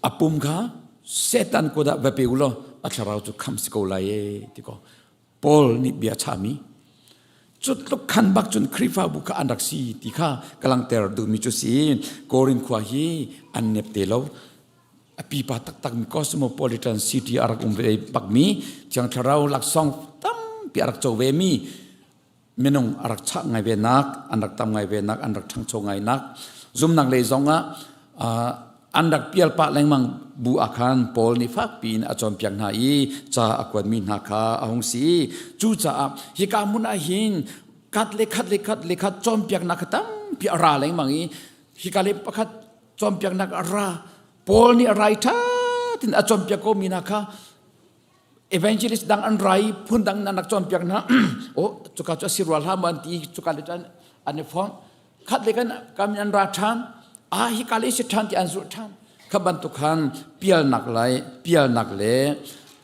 Speaker 1: A pum kha Satan kut ah va pe u law a thlarau cu khamh si ko lai ee ti ko. Paul nih bia chahmi cu tluk khan bak cun Khrihfabu kha an rak si ti kha ka langhter duhmi cu si. Korin khua hi an nep te lo. A pipa taktak mi cosmopolitan city a rak um ve bakmi Thiang Thlarau laksawng tampi a rak co ve mi minung a rak chah ngai ve nak an rak tam ngai ve nak an rak ṭhangcho ngai nak zumnak lei zong ah an rak pial pah lengmang bu ah khan Paul nih fakpi in a cawnpiak hna i ca a kuatmi hna kha a hung si cucaah hika hmun ah hin khat le khat le khat le khat cawnpiaknak kha tampi a ra lengmang i hika le pakhat cawnpiaknak a ra Paul nih a rai ṭha tin a cawnpiak ko mi hna kha evangelist dang an rai phun dang nan rak cawnpiak hna oh cuka cu a si rua hlah mu an ti cuka le cun an i fong khat le kan kam an ra ṭhan ah hi ka le si ṭhan ti an zulh ṭhan kha bantuk khan pialnak lai pialnak le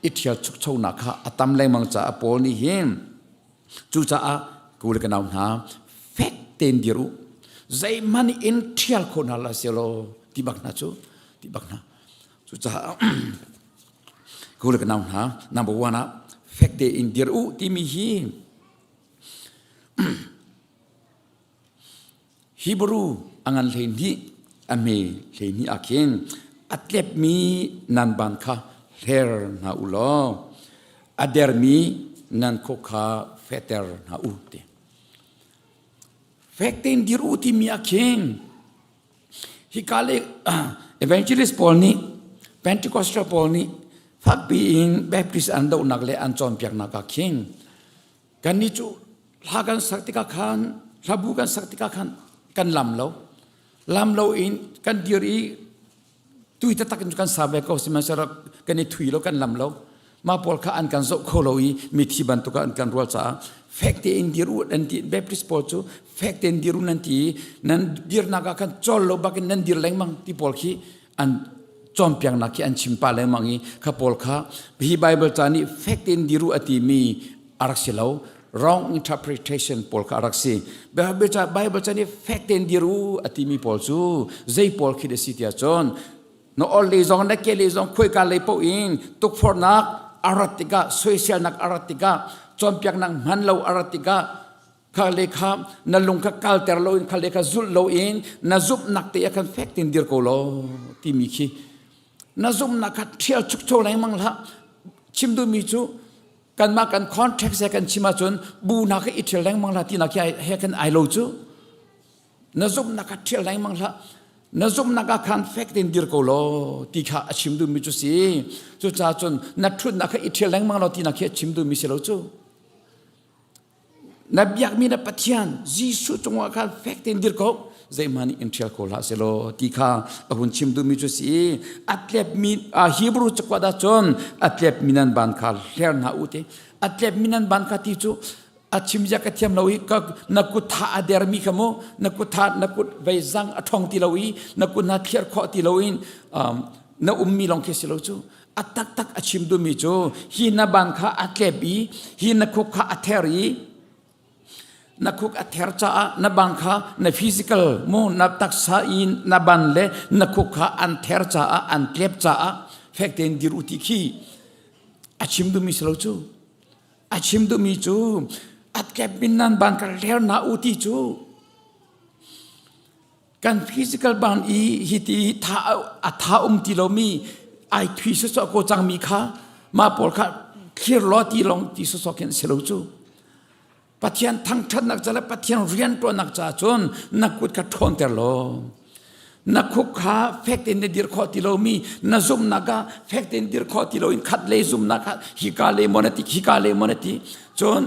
Speaker 1: i ṭhial chukchonak kha a tam lengmang caah Paul nih hin cucaah ku le ka nau hna fek tein dir u zeihmanh in ṭhial kho hna la selaw ti bak hna cu ti bak hna cucaah Ku le ka nau hna, number one ah fek tein dir u timi hi Hebrew a ngan 12 a hme 12 ah khin a tlepmi nan ban kha hler hna u law a dermi nan khuk kha fehter hna u ti. Fek tein dir u timi ah khin Hika le evangelist pawl nih Pentecostal pawl nih fakpi in Baptist an dohnak le an cawnpiaknak ah khin kannih cu hla kan sak tikah khan hlabu kan sak tikah khan kan lam lo lam lo in kan dir i tui taktak in kan sa ve ko sihmanhsehlaw kan i thui lo kan lam lo mah pawl kha an kan zoh kho lo i mithi bantuk ah an kan rual caah fek tein dir u an ti Baptist pawl cu fek tein dir u nan ti i nan dirnak ah khan cawl lo bakin nan dir lengmang ti pawl khi an Cawnpiaknak khi an chim pah lengmang i kha pawl kha hi Bible ca nih fek tein diru a timi a rak si lo. Wrong interpretation pawl kha a rak si. Bible ca Bible ca nih fek tein diru a timi pawl cu zei pawl khi a si tiah cun na ol lei zong na ke lei zong khuaika lei paoh in tukforhnak a rat tikah soiselnak a rat tikah cawnpiaknak hman lo a rat tikah kha le kha na lung kha kalter loin kha le kha zulh loin na zumhnak te ah khan fek tein dir ko law timi khi na zumhnak kha ṭhial chukcho lengmang hlah. Chim duhmi cu kanmah kan contract he kan chim ahcun bu hna kha i ṭhial lengmang hlah tinak khi he kan ai lo cu. Na zumhnak kha ṭhial lengmang hlah, na zumhnak ah khan fek tein dir ko law ti kha a chim duhmi cu si. Cucaah cun na ṭhutnak kha i ṭhial lengmang law tinak khi a chim duhmi si lo cu. Na biakmi na Pathian Jesuh cungah khan fek tein dir ko, zeihmanh nih in ṭhial ko hlah selaw ti kha a hun chim duhmi cu si. A tlepmi Hebrew cakuat ah cun a tlepmi nan ban kha hler hna u ti. A tlepmi nan ban kha ti cu a chim zia ka thiam lo i ka na kut tha a dermi kha mu, na kut tha, na kut vei zang a ṭhong ti lo i na kut na thliar khawh ti lo in na ummi lawng khi si lo cu. A taktak a chim duhmi cu hi na ban kha a tlep i hi na khuk kha a ther i na khuk a ther caah na ban kha na physical mu na taksa i na ban le na khuk kha an ther caah an tlep caah fek tein dir u ti khi a chim duhmi si lo cu. A chim duhmi cu a tlep min nan ban kha hler na u ti cu kan physical ban i hi ti tha a tha um ti lomi ai thui sawsawh ko cangmi kha mah pawl kha thlir law ti long ti sawsawh khin si lo cu. Pathian thangṭhatnak ca le Pathian rianṭuannak caah cun na kut kha ṭhawnter law na khuk kha fek tein na dir khawh ti lomi na zumhnak ah fek tein dir khawh ti loin khat lei zumhnak ah hika lei maw na ti hika lei maw na ti cun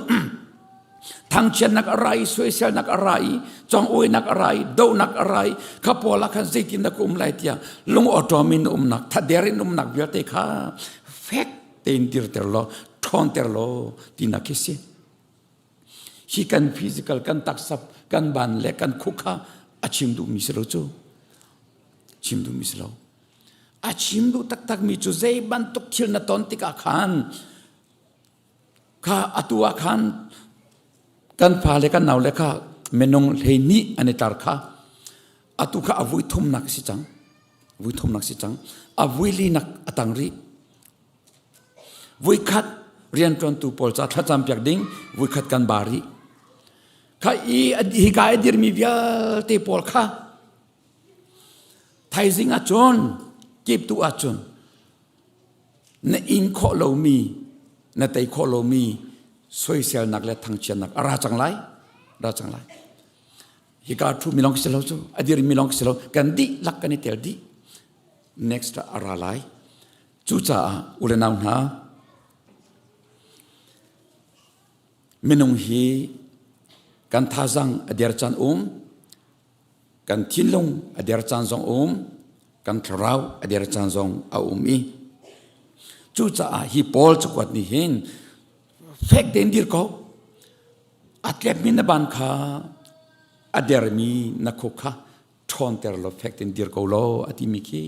Speaker 1: thangchiatnak a ra i soiselnak a ra i congoinak a ra i dohnak a ra i kha pawl ah khan zeitin dah ka um lai tiah lung awṭawm in umnak thader in umnak vialte kha fek tein dirter law ṭhawnter law tinak khi si. Hi kan physical kan taksa kan ban le kan khuk kha a chim duhmi si lo cu. Chim duhmi si lo. A chim duh taktakmi cu zei bantuk thil na ton tikah khan kha atu ah khan kan fale kan naule kha minung 12 an i tar kha atu kha a vui thumnak si cang vui thumnak si cang a vui linak a tang rih. Vuikhat rianṭuantu pawl ca thlacam piak ding vuikhat kan ba rih. Kha i hika i dirmi vialte pawl kha thaizing ahcun kiptu ahcun na in khawh lomi na tei khawh lomi soiselnak le thangchiatnak a ra cang lai ra cang lai. Hika ṭhu mi lawng si lo cu a dirmi lawng si lo kan dihlak kan i tel dih. Next a ra lai. Cucaah u le nau hna, minung hi kan thazang a der caan um, kan thinlung a der caan zong um, kan thlarau a der caan zong a um i cucaah hi Paul cakuat nih hin fek tein dir ko. A tlepmi na ban kha a dermi na khuk kha ṭhawnter law fek tein dir ko law a timi khi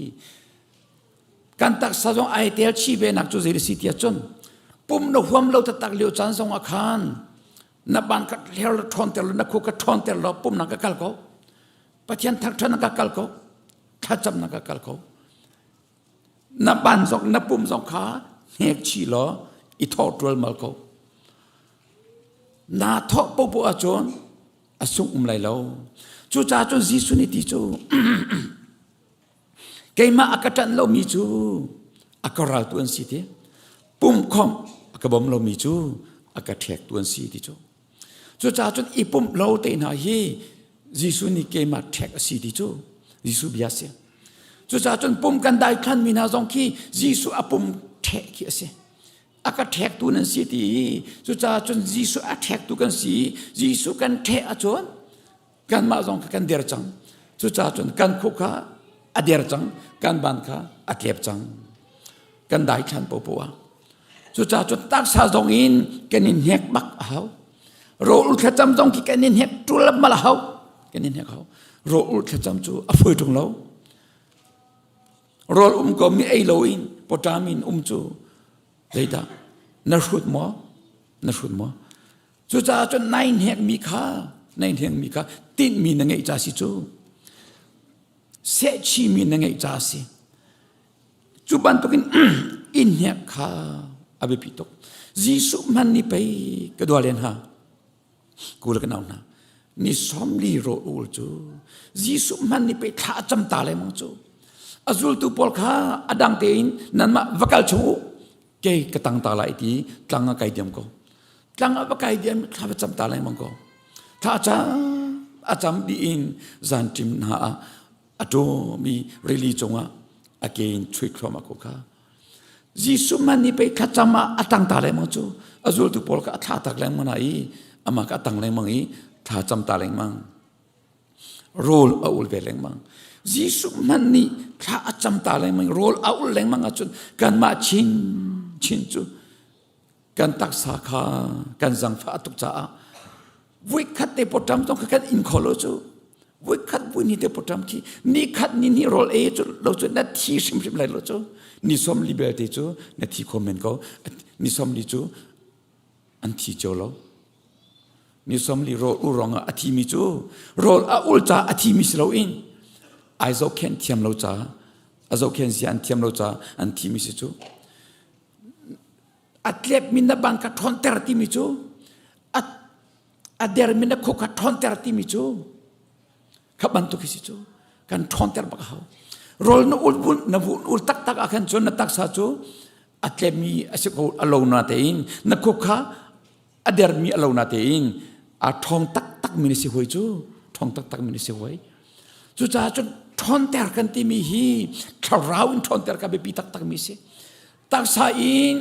Speaker 1: kan taksa zong ai tel chih ve nak cu zei si tiah cun pum na huam lo taktak lio caan zong ah khan na ban ka hler lo ṭhawnter lo na khu ka ṭhawnter lo pum na ka kal ko Pathian thangṭhat na ka kal ko thlacam na ka kal ko na ban zong na pum zong kha hnek chih law i thawh ṭualmal ko naa thawh popoh ahcun a sung um lai lo. Cucaah cun Jesuh nih ti cu keimah a ka ṭanh lomi cu a ka raltu an si ti pumkhomh a ka bawm lomi cu a ka ṭhektu an si ti cu. Cucaah cun i pumh lo te hna hi Jesuh nih keimah ṭhek a si ti cu Jesuh bia a si. Cucaah cun pum kan daithlanmi hna zong khi Jesuh a pum ṭheh khi a si. A ka ṭhektu nan si ti. Cucaah cun Jesuh a ṭhektu kan si. Jesuh kan ṭheh ahcun kanmah zong kha kan der cang. Cucaah cun kan khuk kha a der cang, kan ban kha a tlep cang. Kan daithlan popoh ah. Cucaah cun taksa zong in kan in hnek bak a hau. Rawl thlacam zong khi kan in hnek ṭul mal a hau. Kan in hnek hau. Rawl thlacam cu a fawi ṭung lo. Rawl um ko mi ei lo in pawṭam in um cu zeidah na hrut maw? Na hrut maw? Cucaah cun nai hnekmi kha nai hnekmi kha tinhmi na ngeih ca si cu. Sehchihmi na ngeih ca si. Cu bantukin inn hnek kha a biapi tuk. Jesuh hman ni pei ka dua len ha. Ku le ka nau hna. Ni sawmli ro ul cu Jesuh hman ni pei thla a cam ta le mang cu. A zultu pawl kha a dang tein nanmah va kal chung u. Kei ka tang ta lai ti tlang a kai diam ko. Tlang a va kai diam thla va cam ta lengmang ko. Thla cam a cam dih in zan ṭim hna ah a ṭawmi rili cungah a ke in chuih thluahmah ko kha. Jesuh man nih pei thlacam ah a tang ta lengmang cu a zultu pawl kha a thla tak lengmang hna i amah kha a tang lengmang i thla cam ta lengmang. Rawl a ul ve lengmang. Jesuh hmanh nih thla a cam ta lengmang rawl a ul lengmang ahcun kanmah chin chin cu kan taksa kha kan zangfah tuk caah voikhat te pawṭam zong kha kan in kho lo cu voikhat vui ni te pawṭam khi ni khat ni ni rawl ei cu lo cu na thi hrimhrim lai lo cu ni som li belte cu na thi kho men ko ni som li cu an thi cio lo ni som li rawl ul rong ah a thimi cu rawl a ul ca a thimi si loin ai zohkhenh thiam lo ca a zohkhenh zia an thiam lo ca an thimi si cu A tlepmi na ban kha ṭhawnter timi cu a, a dermi na khuk kha ṭhawnter timi cu kha bantuk hi si cu kan ṭhawnter bak a hau. Rawl na ul na vun ul taktak ah khan cun na taksa cu a tlepmi a si ko a lo na tein na khuk kha a dermi a lo na tein a ṭhawng taktak mi na si hoi cu ṭhawng taktak mi na si hoi. Cucaah cun ṭhawnter kan timi hi thlarau in ṭhawnter ka biapi taktak mi si. Taksa in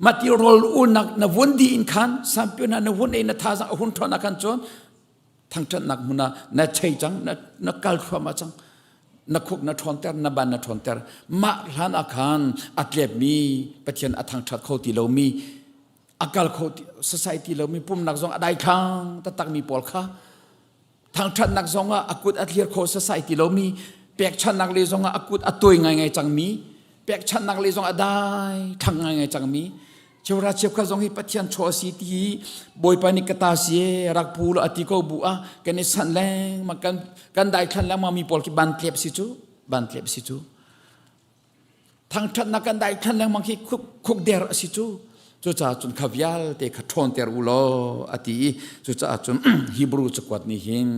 Speaker 1: mati rawl ulnak na vun di in khan sampion na hun ei na thazang a hun ṭhawn ah khan cun thangṭhatnak hmun ah na chei cang na, na kal thluahmah cang na khuk na ṭhawnter na ban na ṭhawnter mah hlan ah khan a tlepmi Pathian a thangṭhat kho ti lomi a kal kho ti society lomi pumnak zong a daithlang taktakmi pawl kha Thangṭhatnak zongah a kut a thlir kho sasai ti lomi, pekchanhnak le zongah a kut a tuai ngaingai cangmi, pekchanhnak le zong a dai thlang ngaingai cangmi, Cheuhra cheukhat zong hi Pathian chaw a si ti hi Bawipa nih ka ta si e rak pu law a ti ko bu ah kan i sanh lengmang kan kan daithlan lengmang mi pawl khi ban tlep si cu ban tlep si cu Thangṭhatnak kan daithlan lengmang khi khukder a si cu. Cucaah cun kha vialte kha ṭhawnter u law a ti i cucaah cun Hebrew cakuat nih hin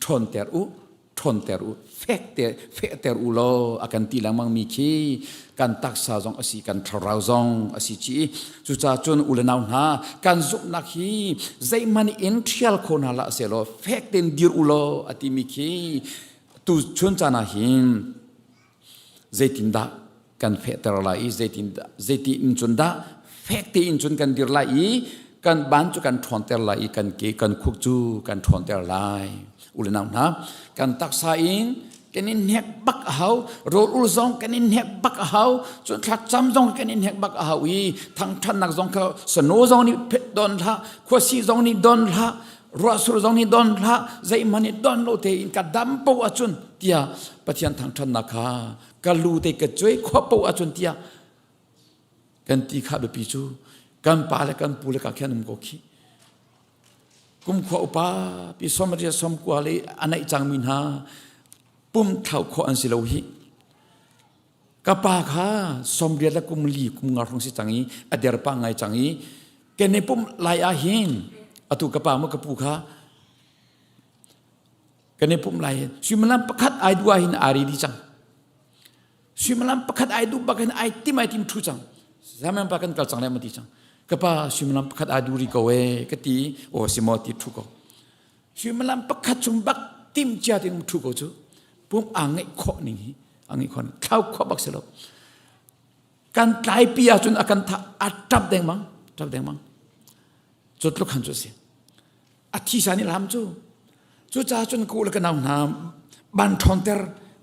Speaker 1: ṭhawnter u, ṭhawnter u, fekte fehter u law a kan ti lengmang mi khi kan taksa zong a si, kan thlarau zong a si chih i cucaah cun u le nau hna kan zumhnak hi zeihmanh in ṭhial kho hna hlah sehlaw fek tein dir u law a timi khi tu chun caan ah hin zeitindah kan fehter lai i zeitindah zeiti in cun dah fek tein cun kan dir lai i kan ban cu kan ṭhawnter lai i kan ke kan khuk cu kan ṭhawnter lai u le nau hna kan taksa in kan in hnek bak a hau rawl ul zong kan in hnek bak a hau cun thlacam zong kan in hnek bak a hau i thangṭhatnak zong kha sano zong nih don hlah khuasi zong nih don hlah ruahsur zong nih don hlah zeihmanh nih don lo tein ka dam po ahcun tiah Pathian thangṭhatnak kha ka lu te ka cuai khua po ahcun tiah kan ti kha biapi cu kan pa le kan pu le ka khian um ko khi kum khua upa pi somria somkua le a naih cangmi hna pum thlau khawh an si lo hi ka pa kha somriat le kum li kum nga hrawng si cang i a der pa ngai cang i kene pum lai ah hin atu ka pa mu ka pu kha kan i pum lai hin suimilam pakhat ai du ah hin ari di cang suimilam pakhat ai du bak hin ai tim ai tim thu cang zaman pa kan kal cang lai ma ti cang ka pa suimilam pakhat ai du ri ko e ka ti o simo ti thu ko Suimilam pakhat chung bak tim cia ding thu ko cu pum aa ngeih khawh ning hi a ngeih khawh ning thlau khawh bak si lo kan tlai pi ahcun a kan tha a tap dengmang tap dengmang cu tluk han cu si a thi sa nih lam cu cu ca cun ku le ka nau hna ban ṭhawnter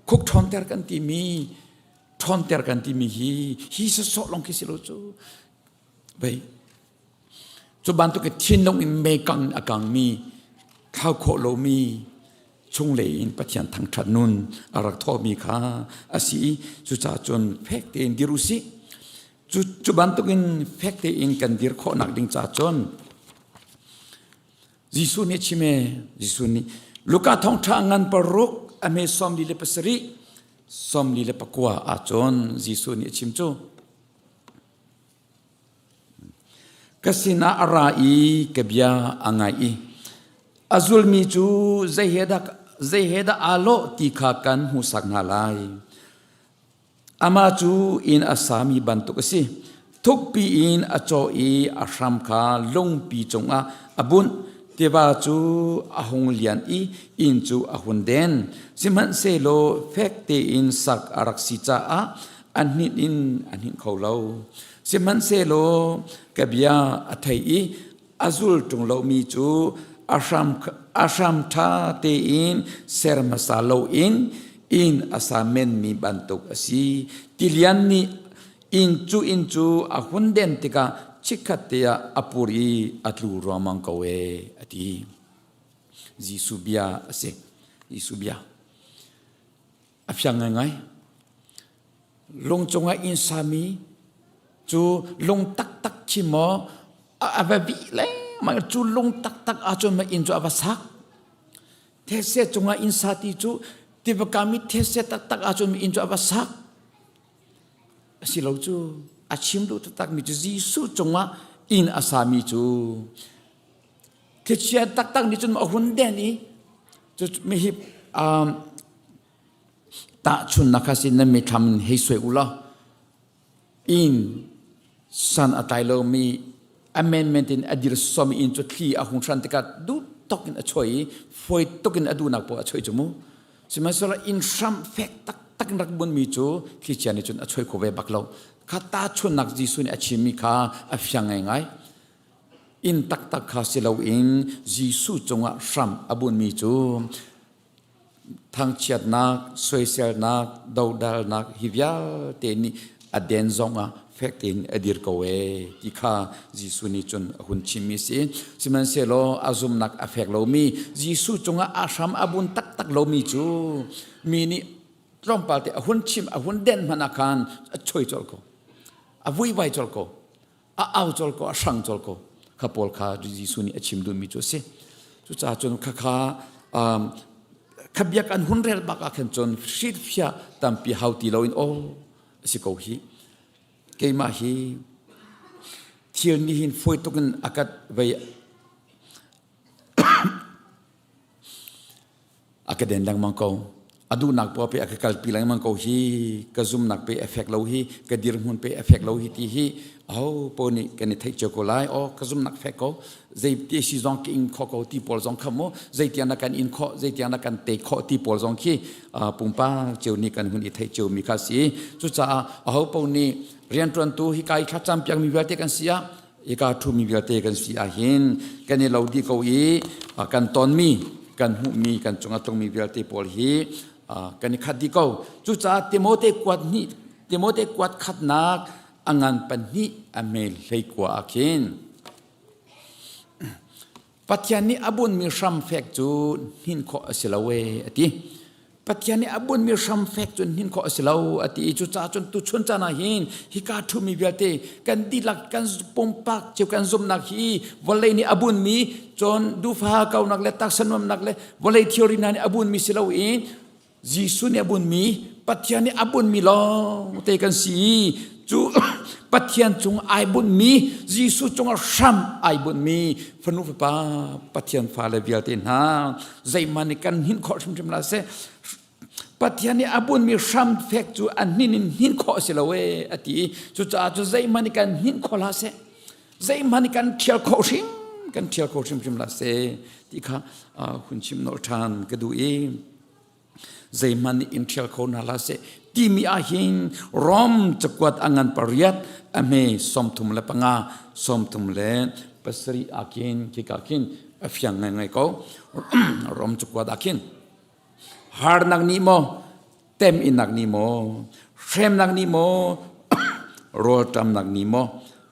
Speaker 1: khuk ṭhawnter kan timi ṭhawnter kan timi hi hi sawsawh long khi si lo cu vei Cu bantuk i thinlung in meikang a kangmi, thlau khawh lomi, Chunglei in Pathian thangṭhat nun a rak thawhmi kha a si i cucaah cun fek tein dir u sih. Cu, cu bantukin fek tein kan dir khawhnak ding caah cun Jesuh nih chim e, Jesuh nih Luka thawngṭha ngan paruk a hme 47 49 ahcun Jesuh nih a chim cu Ka sinah a ra i ka bia a ngai i a zulmi cu zei he dah zei he dah aa lawh ti kha kan hmuhsak hna lai. Amah cu inn a sami bantuk a si. Thukpi in a cawh i a hram kha lungpi cungah a bunh. Tiva cu a hung lian i inn cu a hun den. Sihmanhsehlaw fek tein sak a rak si caah a hninh in a hninh kho lo. Sihmanhsehlaw ka bia a thei i a zul ṭung lomi cu a hram a hram ṭha tein ser hmasa loin inn a sa menmi bantuk a si. Tilian nih inn cu inn cu a hun den tikah chikkhat te ah a pur i a tlu ruangmang ko ee, a ti. Jesuh bia a si. Jesuh bia. A fiang ngaingai. Lung cungah inn sami cu lung taktak khi maw a va vih lengmang cu lung taktak ahcun ma inn cu a va sak. Thetse cungah inn sa ti cu tiva kami thetse taktak ahcun inn cu a va sak. A si lo cu a chim duh taktak mi cu Jesuh cungah inn a sami cu thlichia taktak nih cun a hun den i cu mi hi um, tahchunnak kha sin nan mithlam in hei suai u law inn san a tlai lomi a menmen in a dir somi inn cu thli a hung hran tikah duh tok in a choi i fawi tuk in a duhnak poah a choi cu mu sihmanhsehlaw inn hram fek taktak in rak bunmi cu thlichia nih cun a choi kho ve bak lo kha tahchunnak Jesuh nih a chimmi kha a fiang ngaingai inn taktak kha si loin Jesuh cungah hram a bunmi cu thangchiatnak, soiselnak, dodalnak hi vialte nih a den zongah fek tein a dir ko ee ti kha Jesuh nih cun a hun chimmi si. Sihmanhsehlaw a zumnak a fek lomi Jesuh cungah a hram a bun taktak lomi cu mi nih tlawmpal te a hun chim a hun den hmanh ah khan a choi colh ko. A vuivai colh ko. A au colh ko, a hrang colh ko. Kha pawl kha Jesuh nih a chim duhmi cu a si. Cucaah cun khakha um, kha biak an hun rel bak ah khan cun hrilhfiah tampi hau ti loin aw a si ko hi. Keimah hi thil nih hin fawi tuk in a kat vei A ka den lengmang ko. A duhnak poah pe a ka kalpi lengmang ko hi ka zumnak pe a fek lo hi ka dirhmun pe a fek lo hi ti hi aho po nih kan i theih cio ko lai aw ka zumnak fek ko zei ti si zong ka ing kho ko ti pawl zong kha mu zei tiang na kan in khawh zei tiang na kan te khawh ti pawl zong khi pumpak cio nih kan hun i theih cio mi kha si cucaah aho po nih rianṭuantu hi kai thlacam piak mi vialte kan si ah Hika ṭhumi vialte kan si ahhin kan i lo dih ko i kan tonmi, kan hmuhmi, kan cung a tlungmi vialte pawl hi kan i khat dih ko. Cucaah Timote kuat hnih, Timote kuat khatnak a ngan pahnih a hme hlei kua ah khin Pathian nih a bunhmi hramfek cu hnin khawh a si lo ee a ti. Pathian nih a bunhmi hramfek cu hnin khawh a si lo a ti i cucaah cun tuchun caan ah hin hika ṭhumi vialte kan dihlak kan pumpak cio kan zumhnak hi vawlei nih a bunhmi cun duhfa kaunak le taksa nuamnak le vawlei thilri hna nih a bunhmi si loin Jesuh nih a bunhmi Pathian nih a bunhmi lawng te kan si i cu Pathian cung ai bunhmi Jesuh cungah hram ai bunhmi fanu fapa Pathian fale vialte hna zeihmanh nih kan hnin khawh hrimhrim la seh Pathian nih a bunhmi hram fek cu a hnin in hnin khawh a si lo ee a ti i cucaah cu zeihmanh nih kan hnin khawh hlah seh zeihmanh nih kan ṭhial khawh hrim kan ṭhial khawh hrimhrim hlah seh ti kha hun chim nolh ṭhan ka duh i zeihmanh nih in ṭhial kho hna hlah seh timi ahhin Rom cakuat a ngan pariat a hme 35 37 ahkhin khika khin a fiang ngaingai ko Rom cakuat ahkhin harnak nih maw teminnak nih maw hremnak nih maw rawlṭamnak nih maw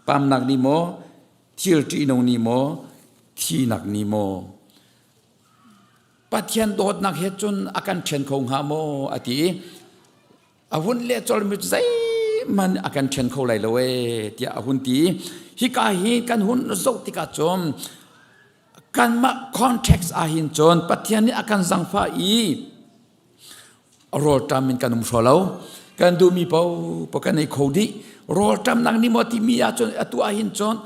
Speaker 1: pamnak nih maw thil ṭihnung nih maw thinak nih maw? Pathian dawtnak he cun a kan ṭhen kho hnga maw a ti i a hun leh colmi cu zeihmanh a kan ṭhen kho lai lo ee tiah a hun ti. Hika hi kan hun zoh tikah cun kanmah context ah hin cun Pathian nih a kan zangfah i rawlṭam in kan um hraw lo. Kan duhmi paoh kan ei kho dih. Rawlṭamnak nih maw timi ahcun atu ah hin cun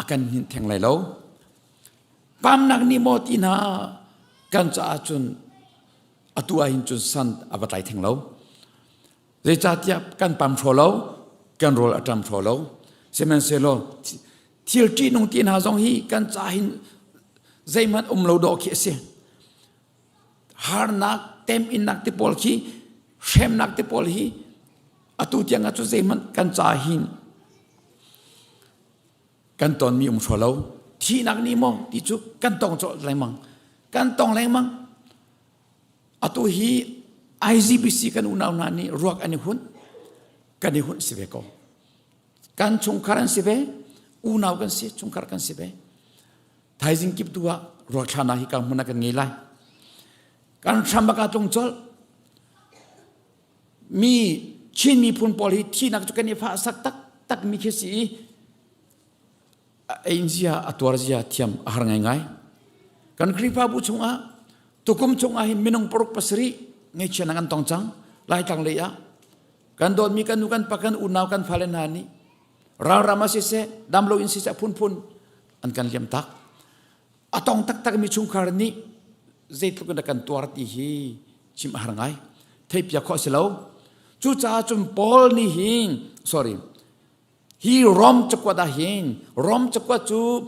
Speaker 1: a kan hninh theng lai lo. Pamnak nih maw ti hna kan caah cun atu ah hin cun san a va tlai theng lo. Zeicahtiah kan pam hraw lo, kan rawl a ṭam hraw lo. Sihmanhsehlaw thil ṭihnung ti hna zong hi kan ca hin zeihmanh um lo dawh khi a si. Harnak, teminnak ti pawl khi, hremnak ti pawl hi atu tiang ah cun zeihmanh kan ca hin kan tonmi um hraw lo. Thihnak nih maw ti cu kan tong cawh lengmang. Kan tong lengmang. Atu hi IGBC kan unau hna nih ruak an i hunh. Kan i hunh si ve ko. Kan chungkhar an si ve. Unau kan si, chungkhar kan si ve. Thaizing kip tu ah ruak thlana hi ka hmun ah kan ngei lai. Kan hram bak ah tlung colh. Mi Chin miphun pawl hi thihnak cu kan i fah sak tak tak mi khi si i a in zia a tuar zia thiam a har ngaingai. Kan Khrihfabu chungah tukum chungah hin minung paruk pasarih ngaihchia an tong cang Laitlang lei ah kan dawtmi kan nu kan pa kan unau kan fale hna nih ralram ah siseh damlo in siseh phunphun an kan liam tak a tong taktak mi chungkhar nih zeitluk in kan tuar ti hi chim a har ngai theihpiak khawh si lo cucaah cun Paul nih hin sorry Hi Rom cakuat ah hin Rom cakuat cu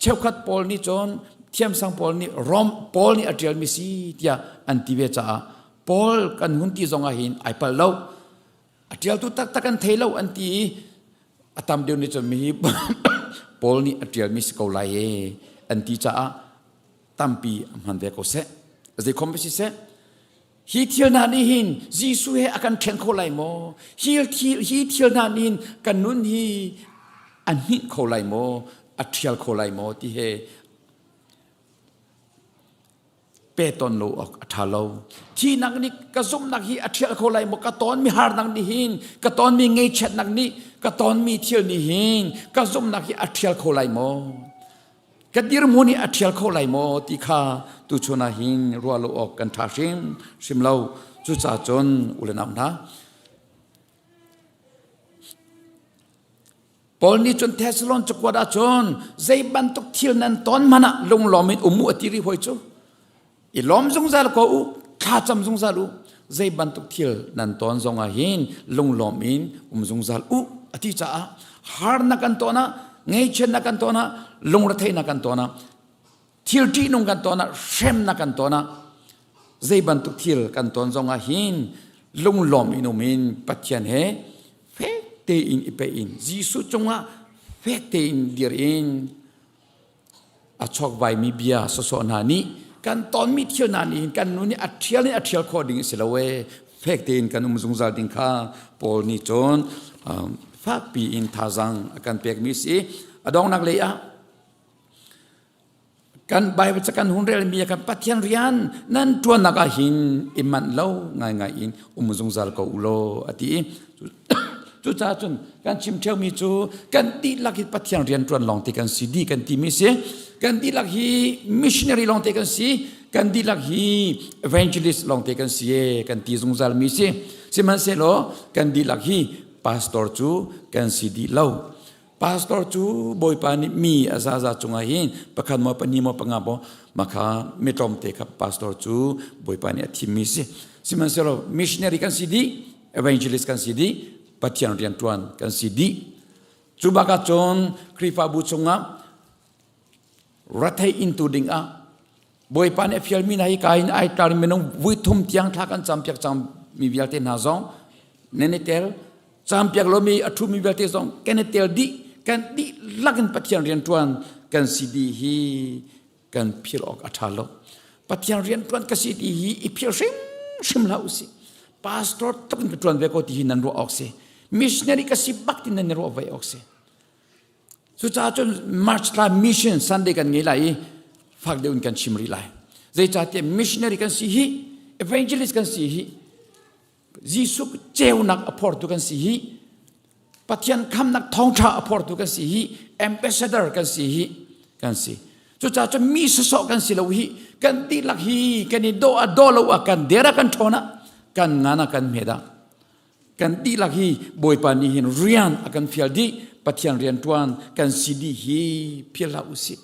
Speaker 1: cheukhat pawl nih cun thiamsang pawl nih Rom Paul nih a ṭialmi si tiah an ti ve caah Paul kan hun ti zong ah hin ai palh lo. A ṭialtu taktak an thei lo an ti i a tam deuh nih cun mihi Paul nih a ṭialmi si ko lai e an ti caah tampi a hman ve ko seh. Zeikhom si seh Hi thil hna nih hin Jesuh he a kan ṭhen kho lai maw? Hi thil, hi thil hna nih hin kan nun hi a hninh kho lai maw? A ṭhial kho lai maw? Ti he pe ton lo awk a ṭha lo. Thihnak nih ka zumhnak hi a ṭhial kho lai maw? Ka tonmi harnak nih hin, ka tonmi ngaihchiatnak nih, ka tonmi thil nih hin ka zumhnak hi a ṭhial kho lai maw? Ka dirhmun hi a ṭhial kho lai maw ti kha tuchun ah hin ruah lo awk kan ṭha hrim hrim lo. Cucaah cun u le nau hna, Paul nih cun Thessalon cakuat ah cun zei bantuk thil nan ton hmanh ah lunglawm in um u a ti rih hoi cu. I lawm zungzal ko u, thlacam zungzal u. Zei bantuk thil nan ton zong ah hin lunglawm in um zungzal u a ti caah harnak kan ton ah, ngaihchiatnak kan ton ah, lungretheihnak kan ton ah, thil ṭihnung kan ton ah, hremnak kan ton ah, zei bantuk thil kan ton zong ah hin lunglawm in um in Pathian he fek tein i pe in Jesuh cungah fek tein dir in a chawkvaimi bia sawsawh hna nih kan tonmi thil hna nih kan nu nih a ṭhial in a ṭhial khawh ding a si lo ee fek tein kan um zungzal ding kha Paul nih cun fakpi in thazaang a kan pekmi a si a dongnak lei ah kan Bible ca kan hun relmi ah kan Pathian rian nan ṭuannak ah hin i manh lo ngaingai in um zungzal ko u law a ti i Cucaah cun kan chim ṭheumi cu kan dihlak hi Pathian rianṭuan lawngte kan si dih kan timi si. Kan dihlak hi missionary lawngte kan si. Kan dihlak hi evangelist lawngte kan si e kan ti zungzal mi si. Sihmanhsehlaw kan dihlak hi pastor cu kan si dih lo. Pastor cu Bawipa nih mi a zaza cungah hin pakhat maw pahnih maw panga maw makha mi tlawmte kha pastor cu Bawipa nih a thimmi si. Sihmanhsehlaw missionary kan si dih, evangelist kan si dih, Pathian rianṭuan kan si dih. Cu bak ah cun Khrihfabu chungah rathei intu dingah Bawipa nih a fialmi hna hi ka in ai tar minung vui thum tiang thla kan campiak cang mi vialte hna zong nan i tel campiak lomi a ṭhumi vialte zong kan i tel dih kan dihlak in Pathian rianṭuan kan si dih hi kan philh awk a ṭha lo Pathian rianṭuan ka si ti hi i philh hrimhrim hlah usih pastor tluk in ka ṭuan ve ko ti hi nan ruah awk si missionary ka si bak ti nan i ruah ve awk si Cucaah cun March thla mission Sunday kan ngei lai i Fak deuh in kan chim rih lai. Zeicahtiah missionary kan si hi, evangelist kan si hi, Jesuh ceunak a phortu kan si hi, Pathian khamnak thawngṭha a phortu kan si hi, ambassador kan si hi, kan si. Cucaah cun mi sawsawh kan si lo hi, kan dihlak hi kan i dawh a daw lo a kan der a kan ṭhawn ah, kan ngan a kan hmet ah, kan dihlak hi Bawipa nih hin rian a kan fial dih, Pathian rian ṭuan kan si dih hi philh hlah usih.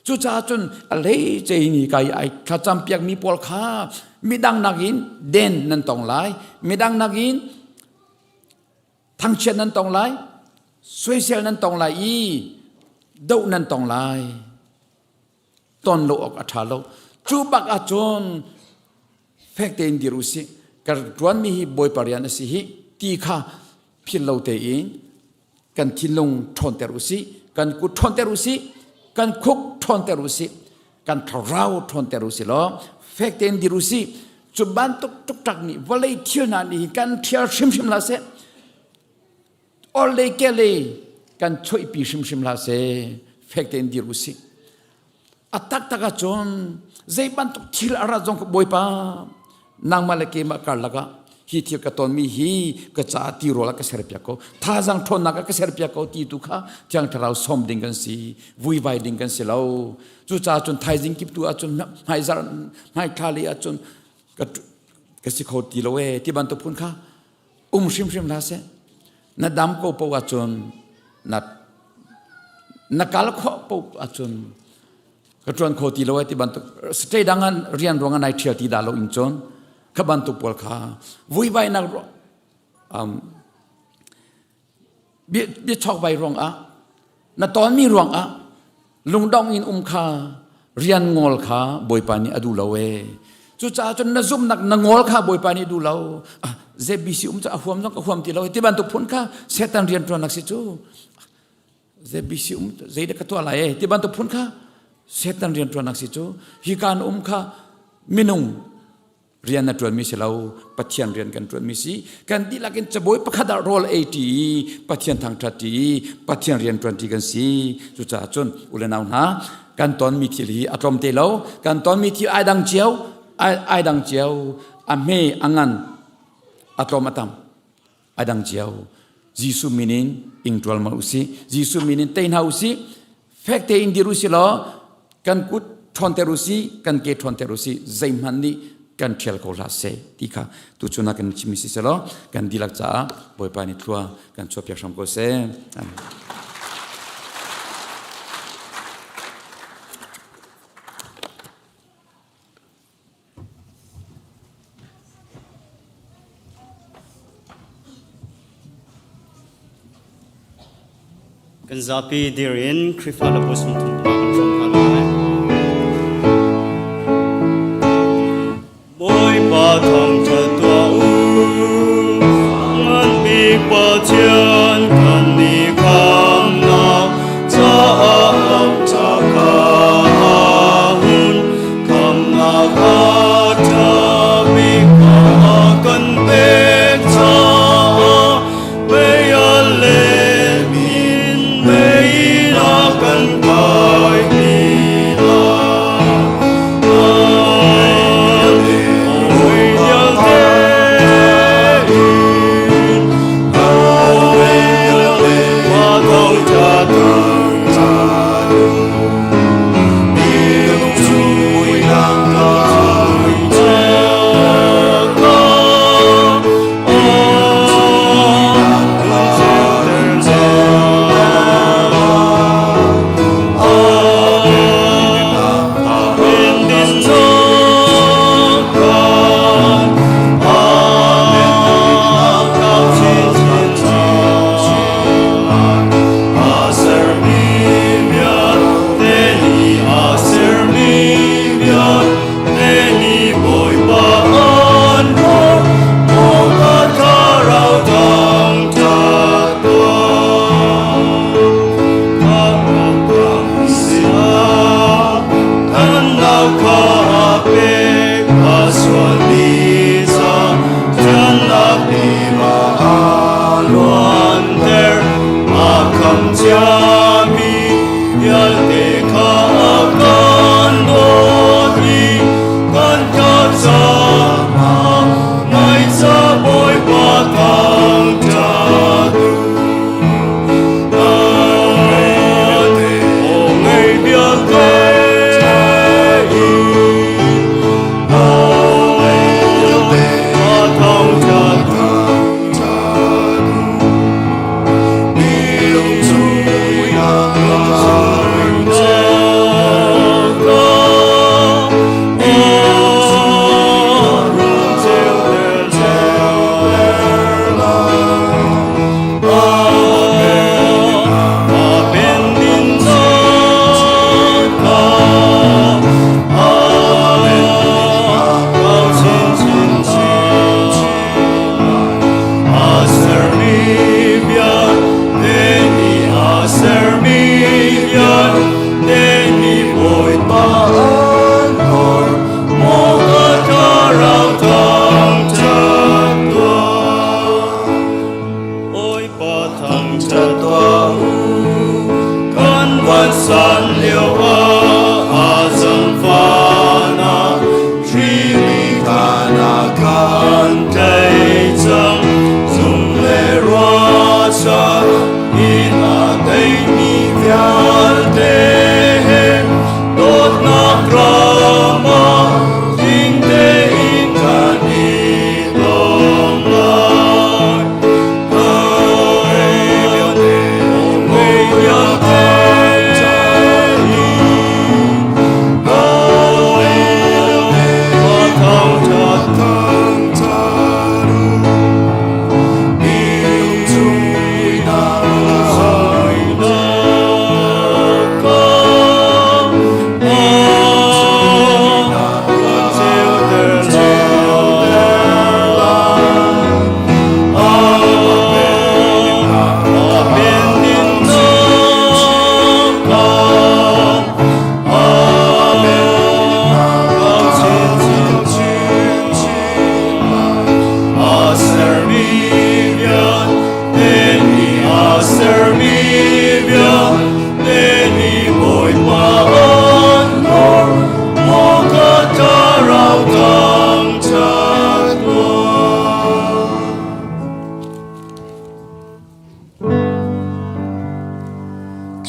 Speaker 1: Cucaah cun a hleice in hi kai ai thlacam piakmi pawl kha midang nakin den nan tong lai, midang nakin thangchiat nan tong lai, soisel nan tong lai i doh nan tong lai. Ton lo awk a ṭha lo. Cu bak ahcun fek tein dir usih. Ka ṭuanmi hi Bawipa rian a si hi ti kha philh lo tein kan thinlung ṭhawnter usih, kan kut ṭhawnter usih, kan khuk ṭhawnter usih, kan thlarau ṭhawnter usih law fek tein dir usih. Cu bantuk ṭukṭak nih vawlei thil hna nih hin kan ṭhial hrimhrim hlah seh. Or le ke le kan choihpi hrimhrim hlah seh. Fek tein dir usih. A taktak ahcun zei bantuk thil a rat zong Bawipa nangmah le keimah karlak ah hi thil ka tonmi hi ka caah tirawl ah ka serpiak ko thazaang ṭhawnnak ah ka serpiak ko ti tu kha Thiang Thlarau sawm ding kan si vuivai ding kan si lo cucaah cun thaizing kip tu ahcun hmaizar hmaithla lei ahcun ka ka si kho ti lo ee ti bantuk phun kha um hrimhrim hlah seh na dam ko po ahcun na na kal khawh po ahcun ka ṭuan kho ti lo ai ti bantuk state dang an rian ruang ah nai ṭhial ti dah lo in cun kha bantuk pawl kha vuivainak um, biachokvai ruangah na tonmi ruangah lungdong in um kha rian ngol kha Bawipa nih a duh lo ee. Cucaah cun na zumhnak na ngol kha Bawipa nih duh lo. Ah, ZBC um cu a huam zong ka huam ti lo ti bantuk phun kha Satan rian ṭuannak si cu. ZBC um zeidah ka tuah lai ee ti bantuk phun kha Satan rian ṭuannak si cu. Hi kaan um kha minung rian na ṭuanmi si lo Pathian rian kan ṭuanmi si kan dihlak in cabawi pakhat ah rawl ei ṭi i Pathian thangṭhat ṭi i Pathian rian ṭuan ṭi kan si cucaah cun u le nau hna kan tonmi thil hi a tlawm te lo kan tonmi thil ai dang cio ai dang cio a hme a ngan a tlawm a tam a dang cio Jesuh min in ingtual ma usih Jesuh min in tei hna usih fek tein dir usih law kan kut ṭhawnter usih kan ke ṭhawnter usih zeihmanh nih kan ṭhial ko hlah seh ti kha tuchun ah kan chimmi si selaw kan dihlak caah Bawipa nih thlua kan chuahpiak hram ko seh. Amen.
Speaker 4: Kan zapi dir in Khrihfa le bu sungthum pa kan hram hna lai. Bawipa thangṭhat tuah u, ngan bik Pathian kan i khamnak caah ṭha kha hun khamnak a ṭha bik a kan pek caah mei a lem in mei a kan kai ti lai.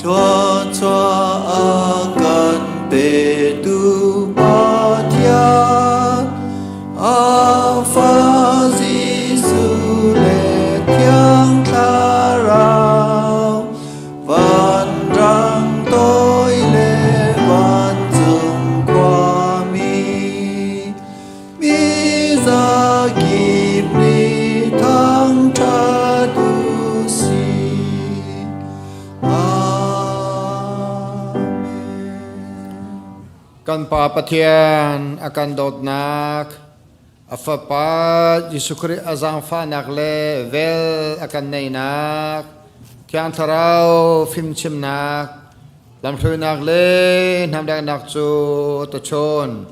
Speaker 8: Thluachuah a kan petu Pathian, a Fa Jesuh le Thiang Thlarau, vanrang toi le vancung khuami, mi zakip nih thangṭhat u sih.
Speaker 13: Kan Pa Pathian a kan dawtnak, a Fapa Jesuh Khrih a zaangfahnak le vel a kan neihnak, Thiang Thlarau fimchimnak, lamhruainak le hnamdeknak cu tuchun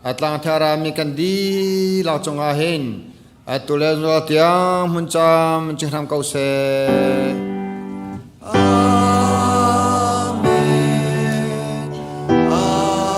Speaker 13: a tlangthar mi kan dihlak cungah hin atu le zungzal tiang hmun cam cing hram ko seh.
Speaker 8: Amen. Amen.